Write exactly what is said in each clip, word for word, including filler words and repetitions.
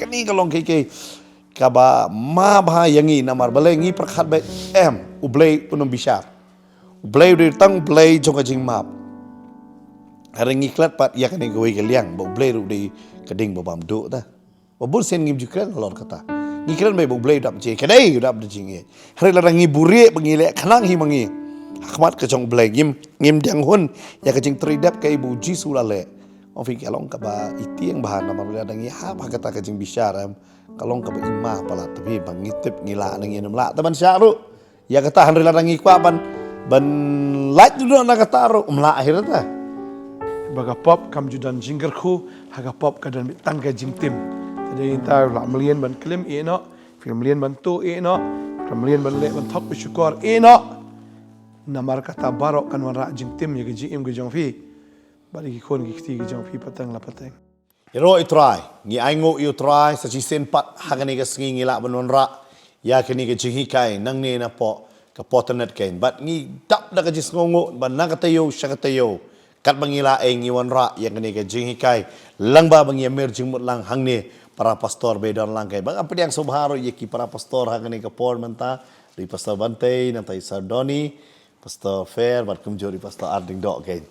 Kane ka long kaei kaei kaba ma bha ïa ngi, namar balei ngi pyrkhat ba em, U Blei un ym bishar. U Blei u dei tang U Blei jong ka jingmap. Hynrei ngi klet pat ïa kane kawei ka liang ba U Blei ruh u dei ka ding ba bam duh ta. Ba bun sien ngim ju kren halor kata. Ngi kren ba U Blei u dap jingïeit, ka dei u dap da jingïeit. Hynrei lada ngi buhrieh ba ngi leh khnang hi ma ngi, ha khmat ka jong U Blei ngim, ngim dang hun ïa ka jingtrei dep kaei ba U Jisu u la leh. Ong phi, ka long kaba i tieng bha, namar lada ngi hap ha kata ka jingbishar, em, ka long kaba i ma palat. Te phi, ba ngi tip ngi lah ne ngim lah, te ban shah ruh ïa kata. Hynrei lada ngi kwah ban, ban lait duh na kata ruh, ym lah hi ruh ta. Ba ka pop kam ju don jingkyrkhu, ha ka pop ka don beit tang ka jingtim. Te dei ta, la mlien ban klim ïeh noh, phi mlien ban tuh ïeh noh, phi mlien ban leh ban thok ba shukor ïeh noh. Namar kata baroh kan wanrah jingtim ïa ka jingim ka jong phi bad ïa ki khun ki kti ka jong phi pateng la pateng. Ïaroh ïa U Trai, ngi ainguh ïa U Trai, sa shisien pat ha kane ka sngi ngi lah ban wanrah ïa kane ka jinghikai nangne napoh ka Porternet kein. Bad ngi dap da ka jingsngewnguh ba na ka taïew sha ka taïew, katba ngi lah ei, ngi wanrah ïa kane ka jinghikai lyngba ba ngi ïamir jingmut lang hangne, para pastor ba don lang kein. Ba nga pdiang sngewbha ruh ïa ki para pastor ha kane ka por mynta, ri Pastor Bantei, nangta i Sir Donny, Pastor Fair, bad kumjuh ri Pastor Arding Doh kein.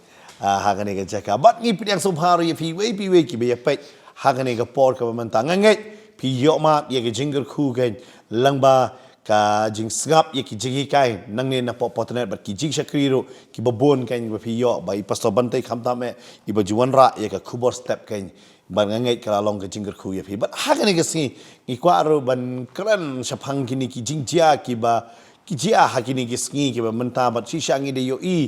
Ah, ha kane ka jaka. Bad ngi pdiang sngewbha ruh ïa phi iwei pa iwei kiba ïa peit ha kane ka por kaba mynta. Nga ngeit phi ïoh map ïa ka jingkyrkhu kein lyngba ka jingsngap ïa ki jinghikai nangne napoh Porternet bad ki jingshakri ruh kiba bun kein ba phi ïoh, ba i Pastor Bantei khamtam eh iba ju wanrah ïa ka khubor step kein. Bad nga ngeit ka la long ka jingkyrkhu ïa phi. Bad ha kane ka sngi ngi kwah ruh ban kren shaphang kine ki jingjia kiba ki jia ha kine ki sngi kiba mynta, bad shisha ngi da ïohi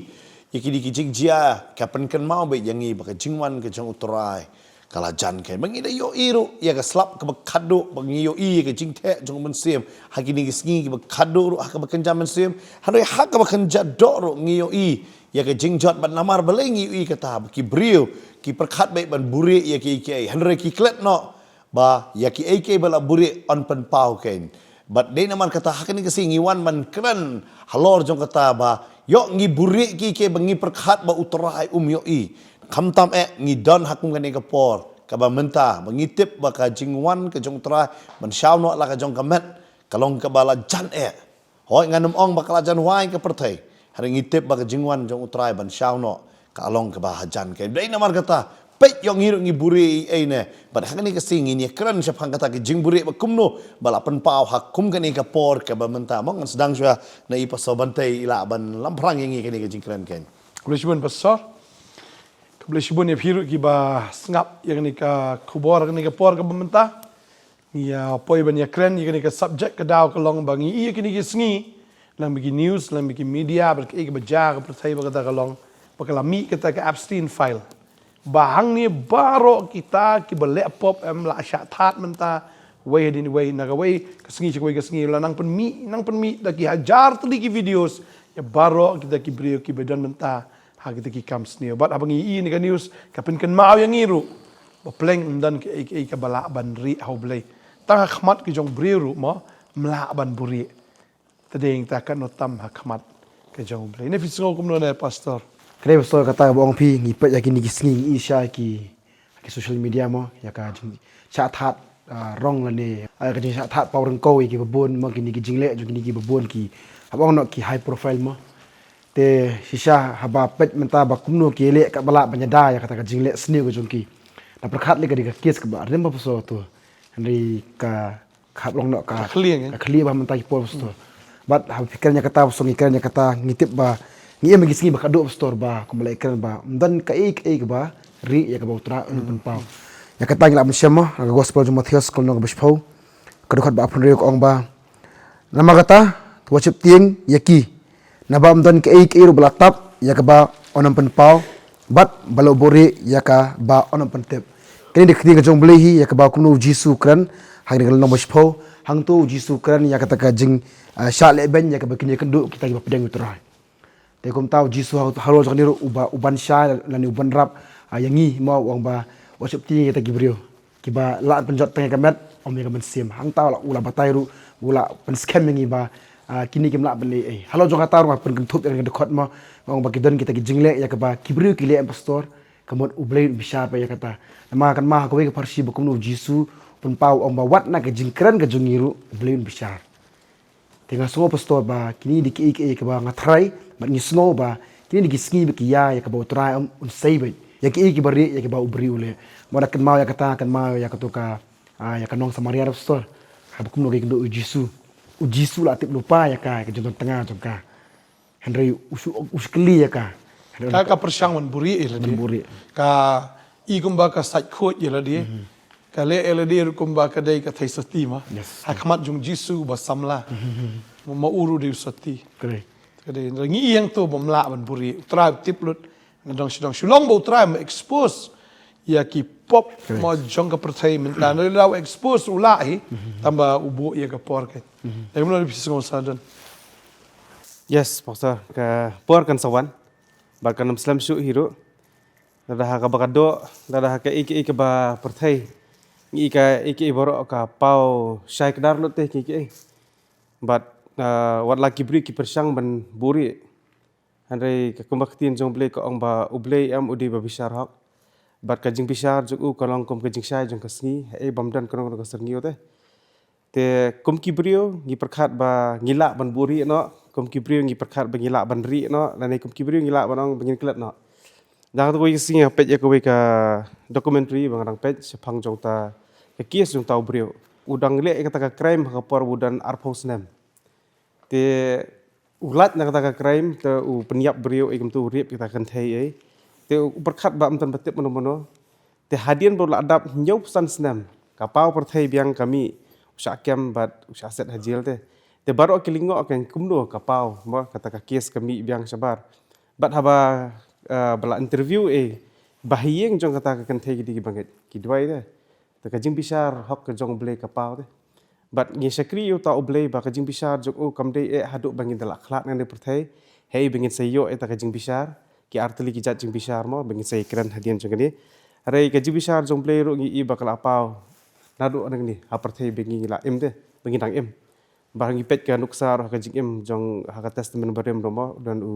ïa kine ki jingjia ka pynkynmaw beit ïa ngi ba ka jingwan ka jong U Trai ka la jan kein. Ba ngi da ïohi ruh ïa ka slap kaba khatduh, ba ngi ïohi ïa ka jingtheh jong U Mynsiem ha kine ki sngi kiba khatduh ruh ha kaba kynja mynsiem. Hynrei ha kaba kynja doh ruh ngi ïohi ïa ka jingjot, bad namar balei ngi ïohi kata, ba ki briew ki pyrkhat beit ban buhrieh ïa kiei kiei, hynrei ki klet noh ba ïa kiei kiei ba la buhrieh yn pynpaw kein. Bad dei namar kata ha kane ka sngi ngi wan ban kren halor jong kata ba ïoh ngi buhrieh kiei kiei ba ngi pyrkhat ba U Trai um ïohi. Khamtam eh ngi don ha kum kane ka por kaba mynta ba ngi tip ba ka jingwan ka jong U Trai ban shaw noh la ka jong ka met ka long kaba la jan eh. Hooid, ngan ym ong ba ka la jan wai ka pyrthei, hynrei ngi tip ba ka jingwan jong U Trai ban shaw noh ka long kaba hajan kein. Dei namar kata peit, ïoh ngi ruh ngi buhrieh ei ei ne. Bad ha kane ka sngi ngin ïa kren shaphang kata ka jingbuhrieh ba kumno ba la pynpaw ha kum kane ka por kaba mynta. Mo, ngan sdang shuwa na i Pastor Bantei i lah ban lamphrang ïa ngi kane ka jingkren kein. Khublei shibun Pastor. Khublei shibun ïa phi ruh kiba sngap ïa kane ka khubor ha kane ka por kaba mynta. Ngi ïa poi ban ïa kren ïa kane ka subject, ka daw ka long ba ngi ïa kine ki sngi lang ba ki news, lang ba ki media, bad kaei kaba jia ha ka pyrthei ba kata ka long ba ka la mih kata ka Epstein file. Ba hangne baroh kita kiba leh pop em la shah thad mynta, wei hadien wei, na kawei ka sngi sha kawei ka sngi la nang pynmih, nang pynmih da ki hajar tylli ki videos ïa baroh kita ki briew kiba don mynta ha kita ki kam sniew. Bad haba ngi ïohi ïa kane ka news ka pynkynmaw ïa ngi ruh ba pleng ym don kaei kaei kaba lah ban rieh ha U Blei. Tang ha khmat ka jong u briew ruh mo ym lah ban buhrieh. Te dei ïa kata katno tam ha khmat ka jong U Blei. Ne phi sngew kumno ne Pastor? Ka dei Pastor, kata kaba ong phi, ngi peit ïa kine ki sngi ngi ïohi sha ki, ha ki social media mo, ïa ka jingshah thad, ah, rong lane, ah, ka jingshah thad paw ryngkew ïa kiba bun mo, kine ki jingleh jong kine kiba bun ki, haba ong noh ki high profile mo. Te shisha haba peit mynta ba kumno ki leh katba lah ban ïada ïa kata ka jingleh sniew ka jong ki. La pyrkhat lei ka dei ka case kaba rim ba phew saw tu. Hynrei ka, ka hap long noh ka, ka khlieh, eh? Ka khlieh ba mynta ki por Pastor. Bad haba phi kren ïa kata Pastor, ngi kren ïa kata, ngi tip ba ngi im ha ki sngi ba khatduh Pastor, ba kumba la kren ba ym don kaei kaei kaba rieh ïa kaba U Trai un pynpaw. Ïa kata ngi lah ban shem mo, ha ka Gospel jong u Mathaios ka lynnong kaba shiphew, ka dkhot ba arphew hynriew ka ong ba, namar kata, to wat sheptieng ïa ki, naba ym don kaei kaei ruh ba la tap ïa kaba yn ym pynpaw, bad ba la buhrieh ïa kaba yn ym pyntip. Kane dei ka ktien ka jong U Blei hi, ïa kaba kumno U Jisu u kren ha kane ka lynnong ba shiphew. Hangto U Jisu u kren ïa kata ka jing, ah, shah lehbeiñ ïa kaba kin ïakynduh kita kiba pdiang ïa U Trai. Te kumta U Jisu ha, halor jong kane ruh uba, u ban shai lane u ban rap, ah, ïa ngi mo, u ong ba wat sheptieng ïa kita ki briew kiba la pynjot tang ïa ka met, ym ïa ka mynsiem. Hangta u la, u la batai ruh, u la pynskhem ïa ngi ba, ah, kine kim lah ban leh ei ei. Halor jong kata ruh nga pynkynthup ïa kane ka dkhot mo, nga ong ba ki don kita ki jingleh ïa kaba ki briew ki leh em Pastor, ka mut U Blei un bishar pat ïa kata. Namar kynmaw ha kawei ka pharshi ba kumno U Jisu Pynpaw ong ba wat na ka jingkren ka jong ngi ruh, U Blei un bishar. Te nga sngew pastor ba kine dei kiei kiei kiba nga tharai, bad ngi sngew ba kine dei ki sngi ba ki ïa, ïa kaba U Trai un, un sei beit. Ïa kiei kiba rieh, ïa kiba u briew u leh. Mo da kynmaw ïa kata, kynmaw ïa kato ka, ah, ïa ka nong Samaria pastor. Haba kumno ka ïakynduh U Jisu. U Jisu la tip lypa ïa ka, ïa ka jingdon tnga jong ka. Hynrei u shu, u shu kylli ïa ka. Hynrei ka, ka pyrshang ban buhrieh ïa lade. Ban buhrieh. Ka i kumba ka sait khuid ïa lade. Ka leh ïa lade ruh kumba ka dei ka theisotti ma. Yes. Ha khmat jong U Jisu ba samla. Ma, ma u ruh dei u sotti. Correct. Ka dei, hynrei ngi ïeng to bym lah ban buhrieh. U Trai u tip lut. Nga dang shu dang shu long ba U Trai ma expose ïa ki pop. Correct. Ma jong ka pyrthei mynta. Hynrei lada u expose u lah hi. Tangba u buh ïa ka por ka. Dei kumno phi sngew sa don. Yes, pastor, ka por kan sa wan. Bad kan ym slem shuh hi ruh. Lada ha kaba ka doh, lada ha kaei kaei kaba pyrthei. Ngi i kaei kaei baroh ka paw shai kdar lut te kiei kiei. Bad, ah, wat la ki briew ki pyrshang ban buhrieh. Hynrei ka kumba ka ktien jong U Blei ka ong ba U Blei em u dei ba bishar hok. Bad ka jingbishar jong u ka long kum ka jingshai jong ka sngi, haei bym don kano kano ka syrngiew te. Te kum ki briew, ngi pyrkhat ba ngi lah ban buhrieh noh, kum ki briew ngi pyrkhat ba ngi lah ban rieh noh, lane kum ki briew ngi lah ban ong ba ngin klet noh. Dang tu kawei ka sngi nga peit ïa kawei ka documentary ba nga dang peit shaphang jong ta ka case jong ta u briew. U dang leh ïa kata ka crime ha ka por u don arphew snem. Te u lait na kata ka crime, te u pynïap briew ei, kumta u rape ïa kata ka kynthei ei. Te u pyrkhat ba ym don ba tip mano mano. Te hadien ba u la dap hynñiewphew san snem, ka paw pyrthei biang ka mih, u shah kem bad u shah set ha jail te. Te baroh ki lyngngoh ka ong kumno ka paw, mo, kata ka case ka mih biang shabar. Bad haba, eh, ba la interview ei, ba ha ïing jong kata ka kynthei ki dei kiba ngeit, ki duwai te. Te ka jingbishar hok ka jong U Blei ka paw te. Bad ngi shakri ïa uta U Blei ba ka jingbishar jong u kam dei eh haduh ba ngin da la khlad na kane ka pyrthei. Hei ba ngin sa ïoh ïa kata ka jingbishar. Ki artylli ki jait jingbishar mo, ba ngin sa ïakren hadien jong kane. Hynrei ka jingbishar jong U Blei ruh ngi i ba ka la paw. Naduh nangne ha pyrthei ba ngi la im te, ba ngi dang im. Ba ngi peit ka nuksa ruh ha ka jingim jong, ha ka Testament Barim ruh mo, don u,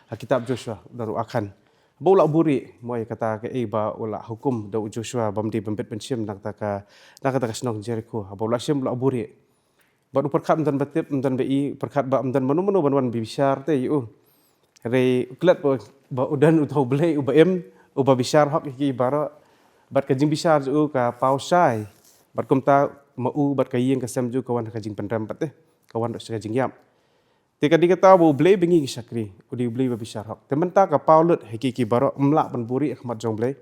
ha kitab Joshua, don u Akhan. Ba u la buhrieh, mo, ïa kata kaei ba u la hukum da u Joshua, bym dei ban bit ban shim na kata ka, na kata ka shnong Jerikho. Ba u la shim, u la buhrieh. Bad u pyrkhat ym don ba tip, ym don ba i, u pyrkhat ba ym don mano mano ban wan bishar te ïa u. Hynrei u klet ba, ba u don uta U Blei uba im, uba bishar hok ïa ki baroh. Bad ka jingbishar jong u ka paw shai. Bad kumta ma u bad ka ïing ka sem jong u ka wan ha ka jingpynrem pat te. Ka wan ruh sha ka jingïap. Te ka dei kata ba U Blei ba ngi ngi shakri, u dei U Blei ba bishar hok. Te mynta ka paw lut ha ki, ki baroh, ym lah ban buhrieh ha khmat jong U Blei.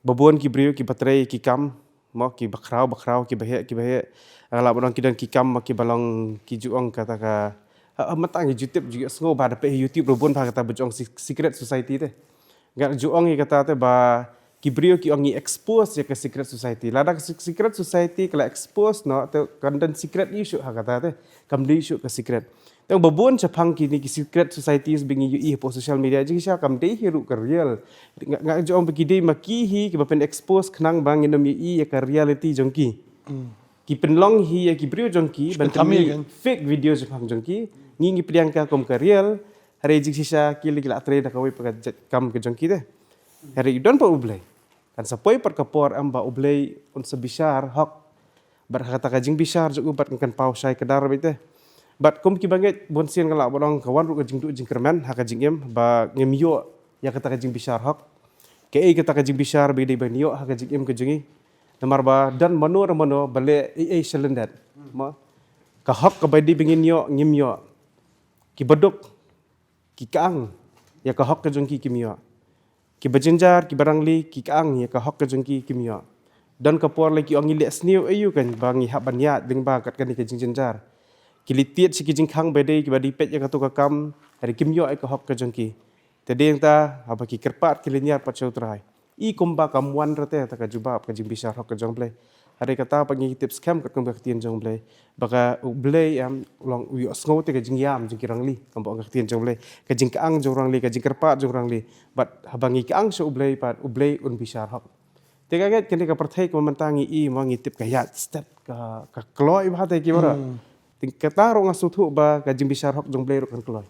Ba bun ki briew kiba trei ki kam, mo, kiba khraw ba khraw, kiba heh kiba heh. Nga lah ban ong ki don ki kam, mo, kiba long ki ju ong kata ka, ha, ha, mynta ngi ju tip ju ïohsngew ba da peit ha YouTube ruh bun bha kata ba ju ong se-, secret society te. Nga ju ong ïa kata te ba ki briew ki ong ngi expose ïa ka secret society. Lada ka se-, secret society ka la expose noh, te kan don secret ïa shuh ha kata te. Kam dei shuh ka secret. Te ba bun shaphang kine ki secret societies ba ngi ïohi hapoh social media, jingshisha kam dei hi ruh ka real. Nga, nga ju ong ba ki dei ma ki hi kiba pyn expose khnang ba ngin ym ïohi ïa ka reality jong ki. Ki pynlong hi ïa ki briew jong ki ban pynmih fake video shaphang jong ki. Ngi ngi pdiang ka kum ka real. Hynrei jingshisha ki la, ki la trei da kawei pat ka jait kam ka jong ki te. Hynrei don pat U Blei. Kan sa poi pat ka por em ba U Blei un sa bishar hok. Bad ha kata ka jingbishar jong u bad kan paw shai kdar beit te. Bad kum kiba ngeit, bun sien nga lah ban ong ka wan ruh ka jingduh jingkyrmen ha ka jingim ba ngim ïoh ïa kata ka jingbishar hok. Kaei kata ka jingbishar ba dei ban ïoh ha ka jingim ka jong ngi. Namar ba don mano re mano ba leh ei ei sha lyndet. Mo. Ka hok kaba dei ba ngin ïoh, ngim ïoh. Kiba duk, ki kang ïa ka hok ka jong ki, kim ïoh. Kiba jynjar, kiba rangli, ki kang ïa ka hok ka jong ki, kim ïoh. Don ka por lei ki ong ngi leh sniew aïu kan ba ngi hap ban ïaid lyngba kat kane ka jingjynjar. Ki leit tied sha ki jingkhang ba dei kiba dei peit ïa kato ka kam, hynrei kim ïoh ïa ka hok ka jong ki. Te dei nangta haba ki kyrpad ki lynñiar pat sha U Trai. I kumba kam wan rete ta ka jubab ka jingbishar hok ka jong U Blei. Hynrei kata pat ngi tip skhem katkum ka ktien jong U Blei. Ba ka U Blei em u long u ïohsngew te ka jingïam jong ki rangli, kumba ong ka ktien jong U Blei. Ka jingkang jong rangli, ka jingkyrpad jong rangli. Bad haba ngi kang sha U Blei pat, U Blei un bishar hok. Te ka ngeit kane ka pyrthei kumba mynta ngi i mo ngi tip ka ïaid stet ka, ka kloi bha te ki baroh. Te kata ruh nga sngewthuh ba ka jingbishar hok jong U Blei ruh kan kloi.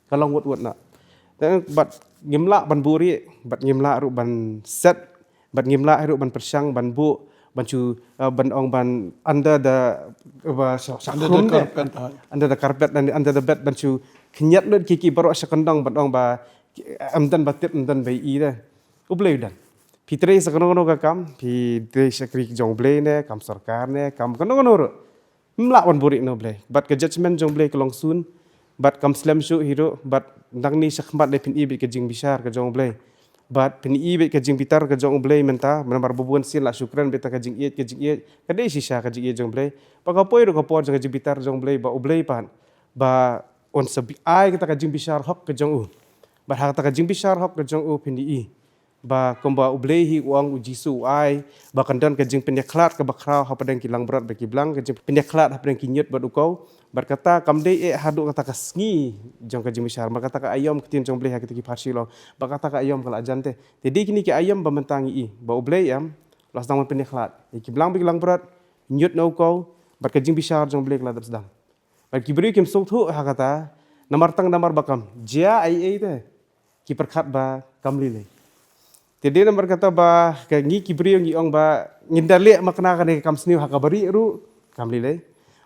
Ka long wut wut na. Te bad ngim lah ban buhrieh, bad ngim lah ruh ban set, bad ngim lah ruh ban pyrshang ban buh, ban shu, uh, ban ong ban under the, ba sha, sha under the carpet, uh, under the carpet and under the bed, ban shu khynñiat lut ki, ki baroh sha kyndong, ban ong ba, em, don ba tip, em, don ba i de. U Blei u don. Phi trei sha kano kano ka kam, phi trei shakri jong U Blei ne, kam sorkar ne, kam kano kano ruh. Ym lah ban buhrieh na U Blei. Bad ka judgment jong U Blei ka long soon. Bad kam slem shuh hi ruh, bad nangne shakhmat ne phin i beit ka jingbishar ka jong U Blei. Bad phin i beit ka jingbitar ka jong U Blei mynta, namar ba bun sien la shu kren beit ka jingïeit, ka jingïeit, ka dei shisha ka jingïeit jong U Blei. Bad ka poi ruh ka por jong ka jingbitar jong U Blei, ba U Blei pat, ba un sa bi-, ai kata ka jingbishar hok ka jong u. Bad ha kata ka jingbishar hok ka jong u phin i. Ba kumba U Blei hi u ong, U Jisu u ai, ba kan don ka jingpynïakhlad kaba khraw hapdeng ki langbrot bad ki blang, ka jingpynïakhlad hapdeng ki ñiut bad u kaw. Bad kata kam dei eh haduh kata ka sngi jong ka jingbishar, bad kata ka aïom, ka ktien jong U Blei ha kita ki pharshi long, bad kata ka aïom ka la jan te. Te dei kine ki aïom ba mynta ngi i, ba U Blei em, la sdang ban pynïakhlad ïa ki blang bad ki langbrot, ñiut na u kaw, bad ka jingbishar jong U Blei ka la dep sdang. Bad ki briew kim sngewthuh ha kata, namar tang namar ba kam jia ei ei te, ki pyrkhat ba kam lei lei. Te dei namar kata ba ka ngi ki briew ngi ong ba ngin da leh makna kane ka kam sniew ha kaba rieh ruh, kam lei lei.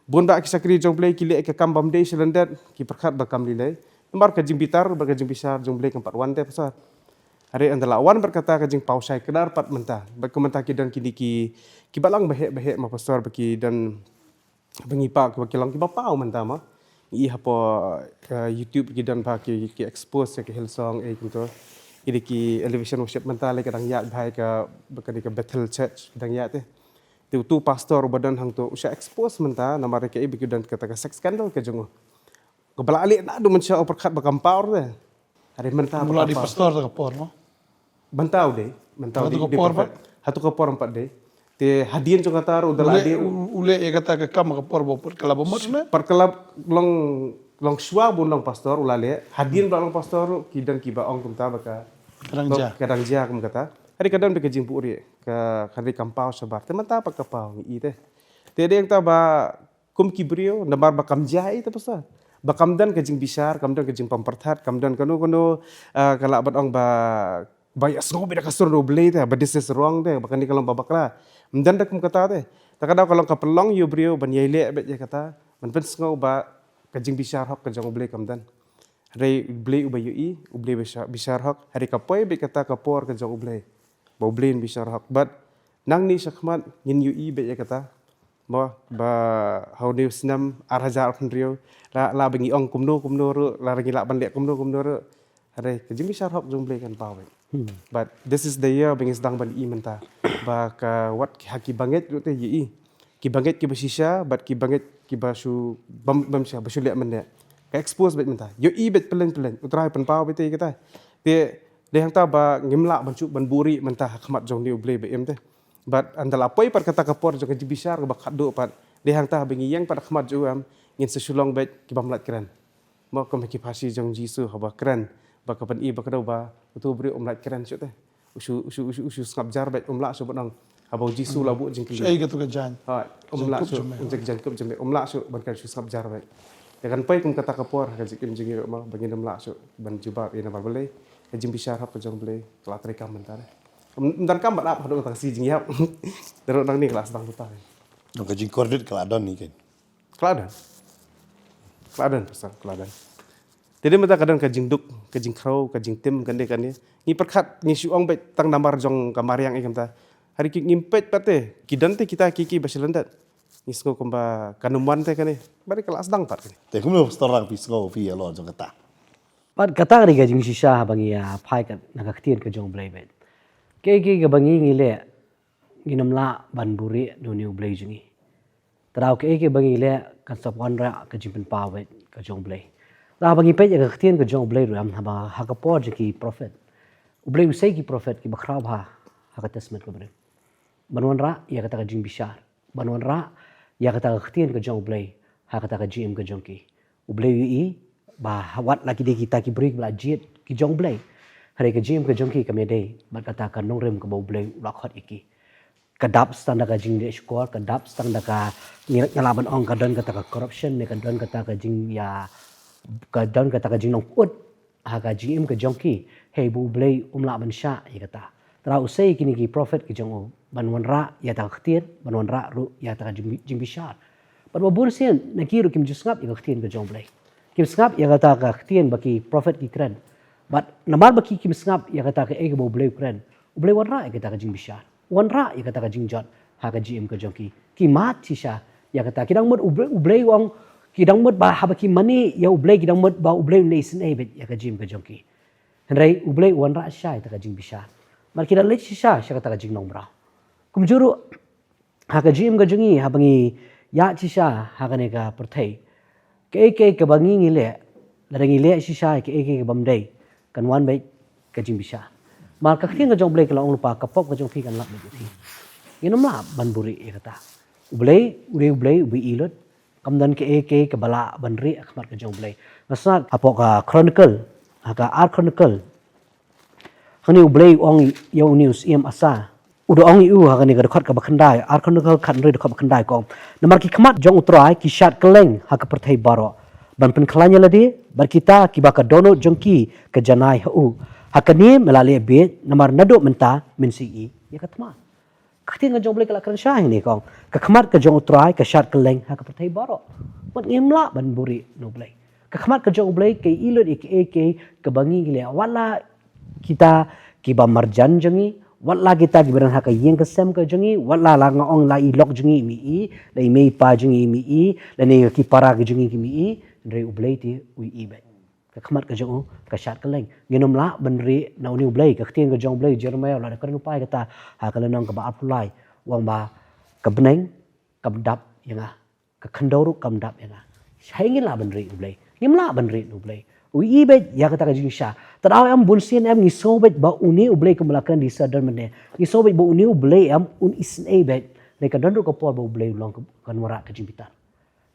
Bun bah ki shakri jong U Blei ki leh ka kam bym dei shalyndet, ki pyrkhat ba kam lei lei. Namar ka jingbitar bad ka jingbishar jong U Blei kam pat wan te, pastor. Hynrei ynda la wan bad kata ka jingpaw shai kdar pat mynta. Bad kumta ki don kine ki, ki balang baheh baheh ma pastor, ba ki don, ba ngi pat ba ki long kiba paw mynta ma. Ngi i hapoh, eh, YouTube ki don ba ki, ki expose ïa ka Hillsong, eh, kumto. Ki dei ki Elevation Worship mynta lei ka dang ïaid bha ïa ka, ba ka dei ka Bethel Church ka dang ïaid te. Te utu pastor uba don hangto u shah expose mynta namar ka, eh, ba ki don kata ka sex scandal ka jong u. Kaba la leh naduh mynshuwa, u pyrkhat ba kam paw te. Hynrei mynta ba ka paw. Pastor ta ka por mo. Mynta u dei, mynta u dei, u dei prophet. Hatu ka por pat dei. Te hadien jong kata ruh u da la dei u leh ïa kata ka kam ka por ba pat ka la ba mut ne? Pat ka la long, long shuwa ba un long pastor u la leh. Hadien ba long pastor ruh ki don kiba ong kumta ba ka, ka dang jia, ka dang jia kum kata. Hynrei ka don beit ka jingbuhrieh, ka, ka dei kam paw shabar. Te mynta pat ka paw ngi i te. Te dei hangta ba kum ki briew, namar ba kam jia ei te, pastor. Ba kam don ka jingbishar, kam don ka jingpyrthat, kam don kano kano, ah, ka lah ban ong ba, ba ïa sngew beit da ka sur U Blei te, ba this is wrong te, ba kane ka long ba bakla. Ym don da kum kata te. Ta ka daw ka long ka pynlong ïa u briew ban ïai leh beit ïa kata, ban pynsngew ba ka jingbishar hok ka jong U Blei kam don. Hynrei U Blei uba ïohi, U Blei bishar, bishar hok, hynrei ka poi beit kata ka por ka jong U Blei. Ba U Blei un bishar hok. Bad nangne shakhmat ngin ïohi beit ïa kata. Ba, ba ha une u snem ar hajar arphew, la, la ba ngi ong kumno kumno ruh, la ngi lah ban leh kumno kumno ruh. Hynrei ka jingbishar hok jong U Blei kan paw beit. But this is the year ba ngi sdang ban i mynta. Ba ka wat ki, ha ki bangeit ruh te ïohi. Ki bangeit kiba shisha, bad ki bangeit kiba shu bym, bym shisha, ba shu leh mynne. Ka expose beit mynta. Ïohi beit pyllein pyllein. U Trai pynpaw beit ïa kata. Te dei hangta ba ngim lah ban shu ban buhrieh mynta ha khmat jong une U Blei ba im te. Bad ynda la poi pat kata ka por jong ka jingbishar kaba khatduh pat, dei hangta ba ngi ïeng pat ha khmat jong u em, ngin sa shu long beit ki bym lait kren. Mo, kum ha ki pharshi jong U Jisu haba kren, ba ka pyni ba ka daw ba utu u briew um lait kren shuh te. U shu, u shu, u shu, u shu sngap jar beit, um lah shuh ban ong. Haba U Jisu la buh jingkylli. Shu ei katu ka jaiñ. Ha, um lah shuh, jingkup jingmeh, um lah shuh ban kren, shu sngap jar beit. Ïa kan poi kum kata ka por ha ka jingim jong ngi ruh mo, ba ngin ym lah shuh ban jubab ïa namar balei ka jingbishar hok ka jong U Blei ka la treikam mynta re. Ym, ym donkam ban ap haduh kata ka sngi jingïap. Te ruh nangne ka la sdang mynta re. Ka jingkordit ka la don hi kein. Ka la don. Ka la don, pastor, ka la don. Te dei mynta ka don ka jingduk, ka jingkhraw, ka jingtim, kane kane. Ngi pyrkhat, ngi shu ong beit tang namar jong ka mariang ïa kata. Hynrei ki, ngim peit pat te, ki don te kita ki, ki ba shalyndet. Ngi sngew kumba kan ym wan te kane. Bad ka la sdang pat kane. Te kumno pastor, lang phi sngew phi ïa lor jong kata? Bad kata ka dei ka jingshisha haba ngi ïa phai kat na ka ktien ka jong U Blei beit. Kaei kaei kaba ngi ngi leh, ngin ym lah ban buhrieh na une U Blei jong ngi. Te daw kaei kaei ba ngi leh kan sa wanrah ka jingpynpaw beit ka jong U Blei. Te haba ngi peit ïa ka ktien ka jong U Blei ruh em, haba ha ka por jong ki prophet, U Blei u sei ki prophet kiba khraw bha ha ka Testament kaba rim ban wanrah ïa kata ka jingbishar, ban wanrah ïa kata ka ktien ka jong U Blei ha kata ka jingim ka jong ki. U Blei u ïohi ba wat la ki dei kita ki briew kiba la jied ki jong U Blei, hynrei ka jingim ka jong ki kam ïadei bad kata ka nongrim kaba U Blei u la khot ïa ki. Ka dap tang da ka jingleh shukor, ka dap tang da ka, ngi, ngi lah ban ong ka don kata ka corruption ne ka don kata ka jingïa, ka don kata ka jinglong pyut ha ka jingim ka jong ki. Hei ba U Blei um lah ban shah ïa kata. Trai u sei kine ki prophet ki jong u ban wanrah ïa kata ka ktien, ban wanrah ruh ïa kata ka jing- jingbishar. Bad ba bun sien na ki ruh kim ju sngap ïa ka ktien ka jong u Blei. Kim sngap ïa kata ka ktien ba ki prophet ki kren. Bad namar ba ki kim sngap ïa kata kaei kaba u Blei u kren, u Blei u wanrah ïa kata ka jingbishar, u wanrah ïa kata ka jingjot ha ka jingim ka jong ki. Ki mad shisha ïa kata, ki dang mut u Blei, u Blei u ong, ki dang mut ba haba ki mane ïa u Blei ki dang mut ba u Blei un isynei beit ïa ka jingim ka jong ki. Hynrei u Blei u wanrah shisha ïa kata ka jingbishar. Bad ki la leit shisha sha kata ka jinglong mraw. Kumjuh ruh ha ka jingim ka jong ngi, haba ngi ïaid shisha ha kane ka pyrthei, kaei kaei kaba ngi ngi leh, lada ngi leh shisha ïa kaei kaei kaba ym dei, kan wan beit ka jingbishar. Namar ka ktien ka jong u Blei ka la ong lypa, ka pop ka jong phi kan lap beit ïa phi. Ngin ym lah ban buhrieh ïa kata. U Blei u dei u Blei uba ïeit lut. Kam don kaei kaei kaba lah ban rieh ha khmat ka jong u Blei. Nga sngap hapoh ka Chronicle, ha ka ar Chronicle, hangne u Blei u ong ïa une u syiem Asa. U da ong ïa u ha kane ka dkhot kaba khyndai, ar Chronicle khathynriew dkhot ba khyndai, ka ong: Namar ki khmat jong u Trai ki shad kylleng ha ka pyrthei baroh, ban pynkhlaiñ ïa lade, bad kita kiba ka dohnud jong ki ka janai ha u. Ha kane me la leh bieit, namar naduh mynta men sa ïohi ïa ka thma. Ka ktien ka jong u Blei ka la kren shai hangne, ka ong: Ka khmat ka jong u Trai ka shad kylleng ha ka pyrthei baroh. Bad ngim lah ban buhrieh na u Blei. Ka khmat ka jong u Blei ka ïeit lut ïa kaei kaei kaba ngi ngi leh. Wat la kita kiba marjan jong ngi, wat la kita kiba don ha ka ïing ka sem ka jong ngi, wat la, la nga ong la i lok jong ngi im ïohi, la i mei i pa jong ngi im ïohi, lane ki para ka jong ngi kim ïohi, hynrei u Blei te u ïohi beit. Ka khmat ka jong u ka shad kylleng. Ngin ym lah ban rieh na une u Blei. Ka ktien ka jong u Blei, Jeremaïah u la da kren lypa ïa kata ha ka lynnong kaba arphew lai, u ong ba ka bneng kam dap ïa nga, ka khyndew ruh kam dap ïa nga. Shai ngin lah ban rieh na u Blei? Ngim lah ban rieh na u Blei. U ïohi beit ïa kata ka jingshisha. Te daw em, bun sien em ngi sngew beit ba une u Blei kumba la kren da i Sir Don mynne, ngi sngew beit ba une u Blei em un isynei beit. Hynrei ka don ruh ka por ba u Blei u long kan wanrah ka jingbitar.